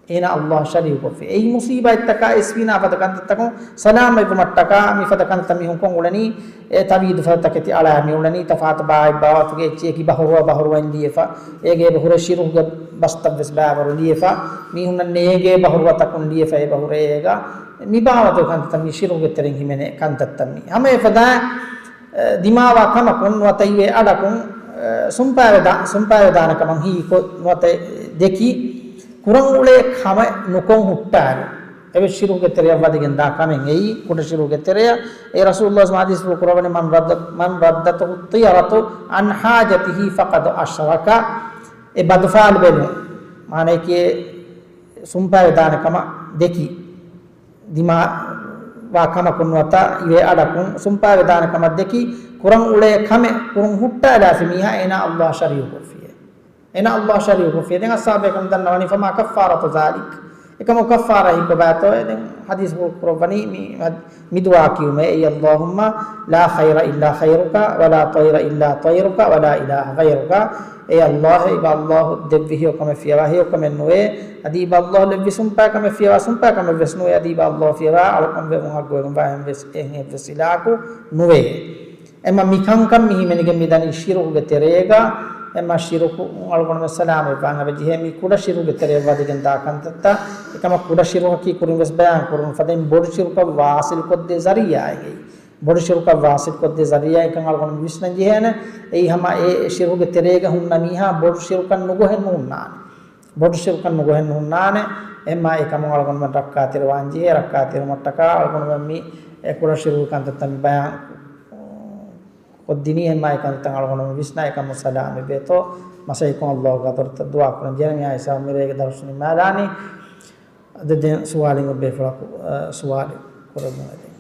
އޭނާ ﷲ ޝަރީކުކޮށްފި. އެއީ މުޞީބާތްތަކާ އެސްފީނާ ފަދަ ކަންތައްތަކުން ސަލާމަތްވުމަށްޓަކާ މިފަދަ ކަންތައްތައް މީހުން ކޮށް އުޅެނީ، އެ ތަވީދު ފަދަ ތަކެތި އަޅާ މި އުޅެނީ ތަފާތު ބާވަތް ބާވަތުގެ އެއްޗިހި އެކި ބަހުރުވަ ބަހުރުވައިން ލިޔެފަ، އޭގެ އެބަ ހުރެ ޝިރުކުގެ ބަސްތައްވެސް ބާވަރު ލިޔެފަ، މީހުންނަށް ނޭނގޭ ބަހުރުވަތަކުން ލިޔެފަ އެބަ ހުރޭ އޭގަ މި ބާވަތުގެ ކަންތައްތައް މީ ޝިރުކުގެ ތެރެއިން ހިމެނޭ ކަންތައްތައް މީ. ހަމަ އެފަދަ ދިމާވާ ކަމަކުން ނުވަތަ އިވޭ އަޑަކުން، އަ، ސުންޕާވެދާ-، ސުންޕާވެދާނެ ކަމަށް ހީކޮށް ނުވަތަ ދެކި، ކުރަން އުޅޭ ކަމެއް ނުކޮށް ހުއްޓާލުން. އެވެސް ޝިރުކުގެ ތެރެއަށް ވަދެގެން ދާ ކަމެއް އެއީ، ކުޑަ ޝިރުކުގެ ތެރެއަށް. އެ ރަސޫލުﷲ ޙަދީޘްފުޅު ކުރައްވަނީ، "من رد-، من ردته الطيرة عن حاجته فقد أشرك." އެ ބަދުފާލު ބެލުން، މާނައަކީ ސުންޕާވެދާނެ ކަމަށް ދެކި، ދިމާވާ ކަމަކުން ނުވަތަ އިވޭ އަޑަކުން ސުންޕާވެދާނެ ކަމަށް ދެކި، ކުރަން އުޅޭ ކަމެއް ކުރުން ހުއްޓާލާފި މީހާ އޭނާ ﷲ ޝަރީކުކޮށްފިއޭ. އޭނާ ﷲ ޝަރީކު ކޮށްފި. ދެން އަޞްޙާބު ބޭކަލުން ދަންނަވަނީ، فما كفارة ذلك؟ އެކަމަށް ކައްފާރާ ހިއްކޮބާތޯ؟ ދެން ޙަދީޘް ފުޅު ކުރައްވަނީ މި، މި ދުޢާ ކިޔުމޭ، أي اللهم لا خير إلا خيرك، ولا طير إلا طيرك، ولا إله غيرك. އޭ ﷲ، އެ އިބަ ﷲ ދެއްވި ހެޔޮ ކަމެއް ފިޔަވާ ހެޔޮ ކަމެއް ނުވޭ. އަދި އިބަ ﷲ ލެއްވި ސުންޕާ ކަމެއް ފިޔަވާ ސުންޕާ ކަމެއް ވެސް ނުވޭ. އަދި އިބަ ﷲ ފިޔަވާ އަޅުކަން ވެވުން ހައްގުވެގެންވާ އެހެން ވެސް، އެހެން އެއްވެސް އިލާހަކު ނުވޭ. އެމަ މިކަންކަން މި ހިމެނިގެން މިދަނީ ޝިރުކުގެ ތެރޭގަ. އެމަ ޝިރުކު އަޅުގަނޑުމެން ސަލާމަތްވާން އެބަޖެހޭ މި ކުޑަ ޝިރުކުގެ ތެރެއަށް ވަދެގެން ދާ ކަންތައްތައް. އެކަމަށް ކުޑަ ޝިރުކަކީ ކުރިން ވެސް ބަޔާން ކުރުނު ފަދައިން ބޮޑު ޝިރުކަށް ވާސިލް ކޮށްދޭ ޒަރީޢާއެއް. ބޮޑު ޝިރުކަށް ވާސިލް ކޮށްދޭ ޒަރީޢާއެއްކަން އަޅުގަނޑު ވިސްނަން ޖެހޭނެ. އެއީ ހަމަ އެ ޝިރުކުގެ ތެރޭގަ ހުންނަ މީހާ ބޮޑު ޝިރުކަށް ނުގޮހެއް ނޫންނާނެ. ބޮޑު ޝިރުކަށް ނުގޮހެއް ނޫންނާނެ. އެމާ އެކަމުން އަޅުގަނޑުމެން ރައްކާތެރިވާން ޖެހޭ. ރައްކާތެރިވުމަށްޓަކާ އަޅުގަނޑުމެން މި އެ ކުޑަ ޝިރުކު ކަންތައްތައް މި ބަޔާން ކޮށްދިނީ. އެމާ އެކަންތައް އަޅުގަނޑުމެން ވިސްނާ އެކަމުން ސަލާމަތްވޭތޯ. މަސައްކަތްކޮށް ﷲ ގެ ޙަޟްރަތަށް ދުޢާ ކުރަން ޖެހޭނެ. މިހާ ހިސާބުން މިރޭގެ ދަރުސް ނިންމާލާނީ. އަދި ދެން ސުވާލެއް އޮތް ބޭފުޅަކު، އަ، ސުވާލެއް ކުރައްވަމެ.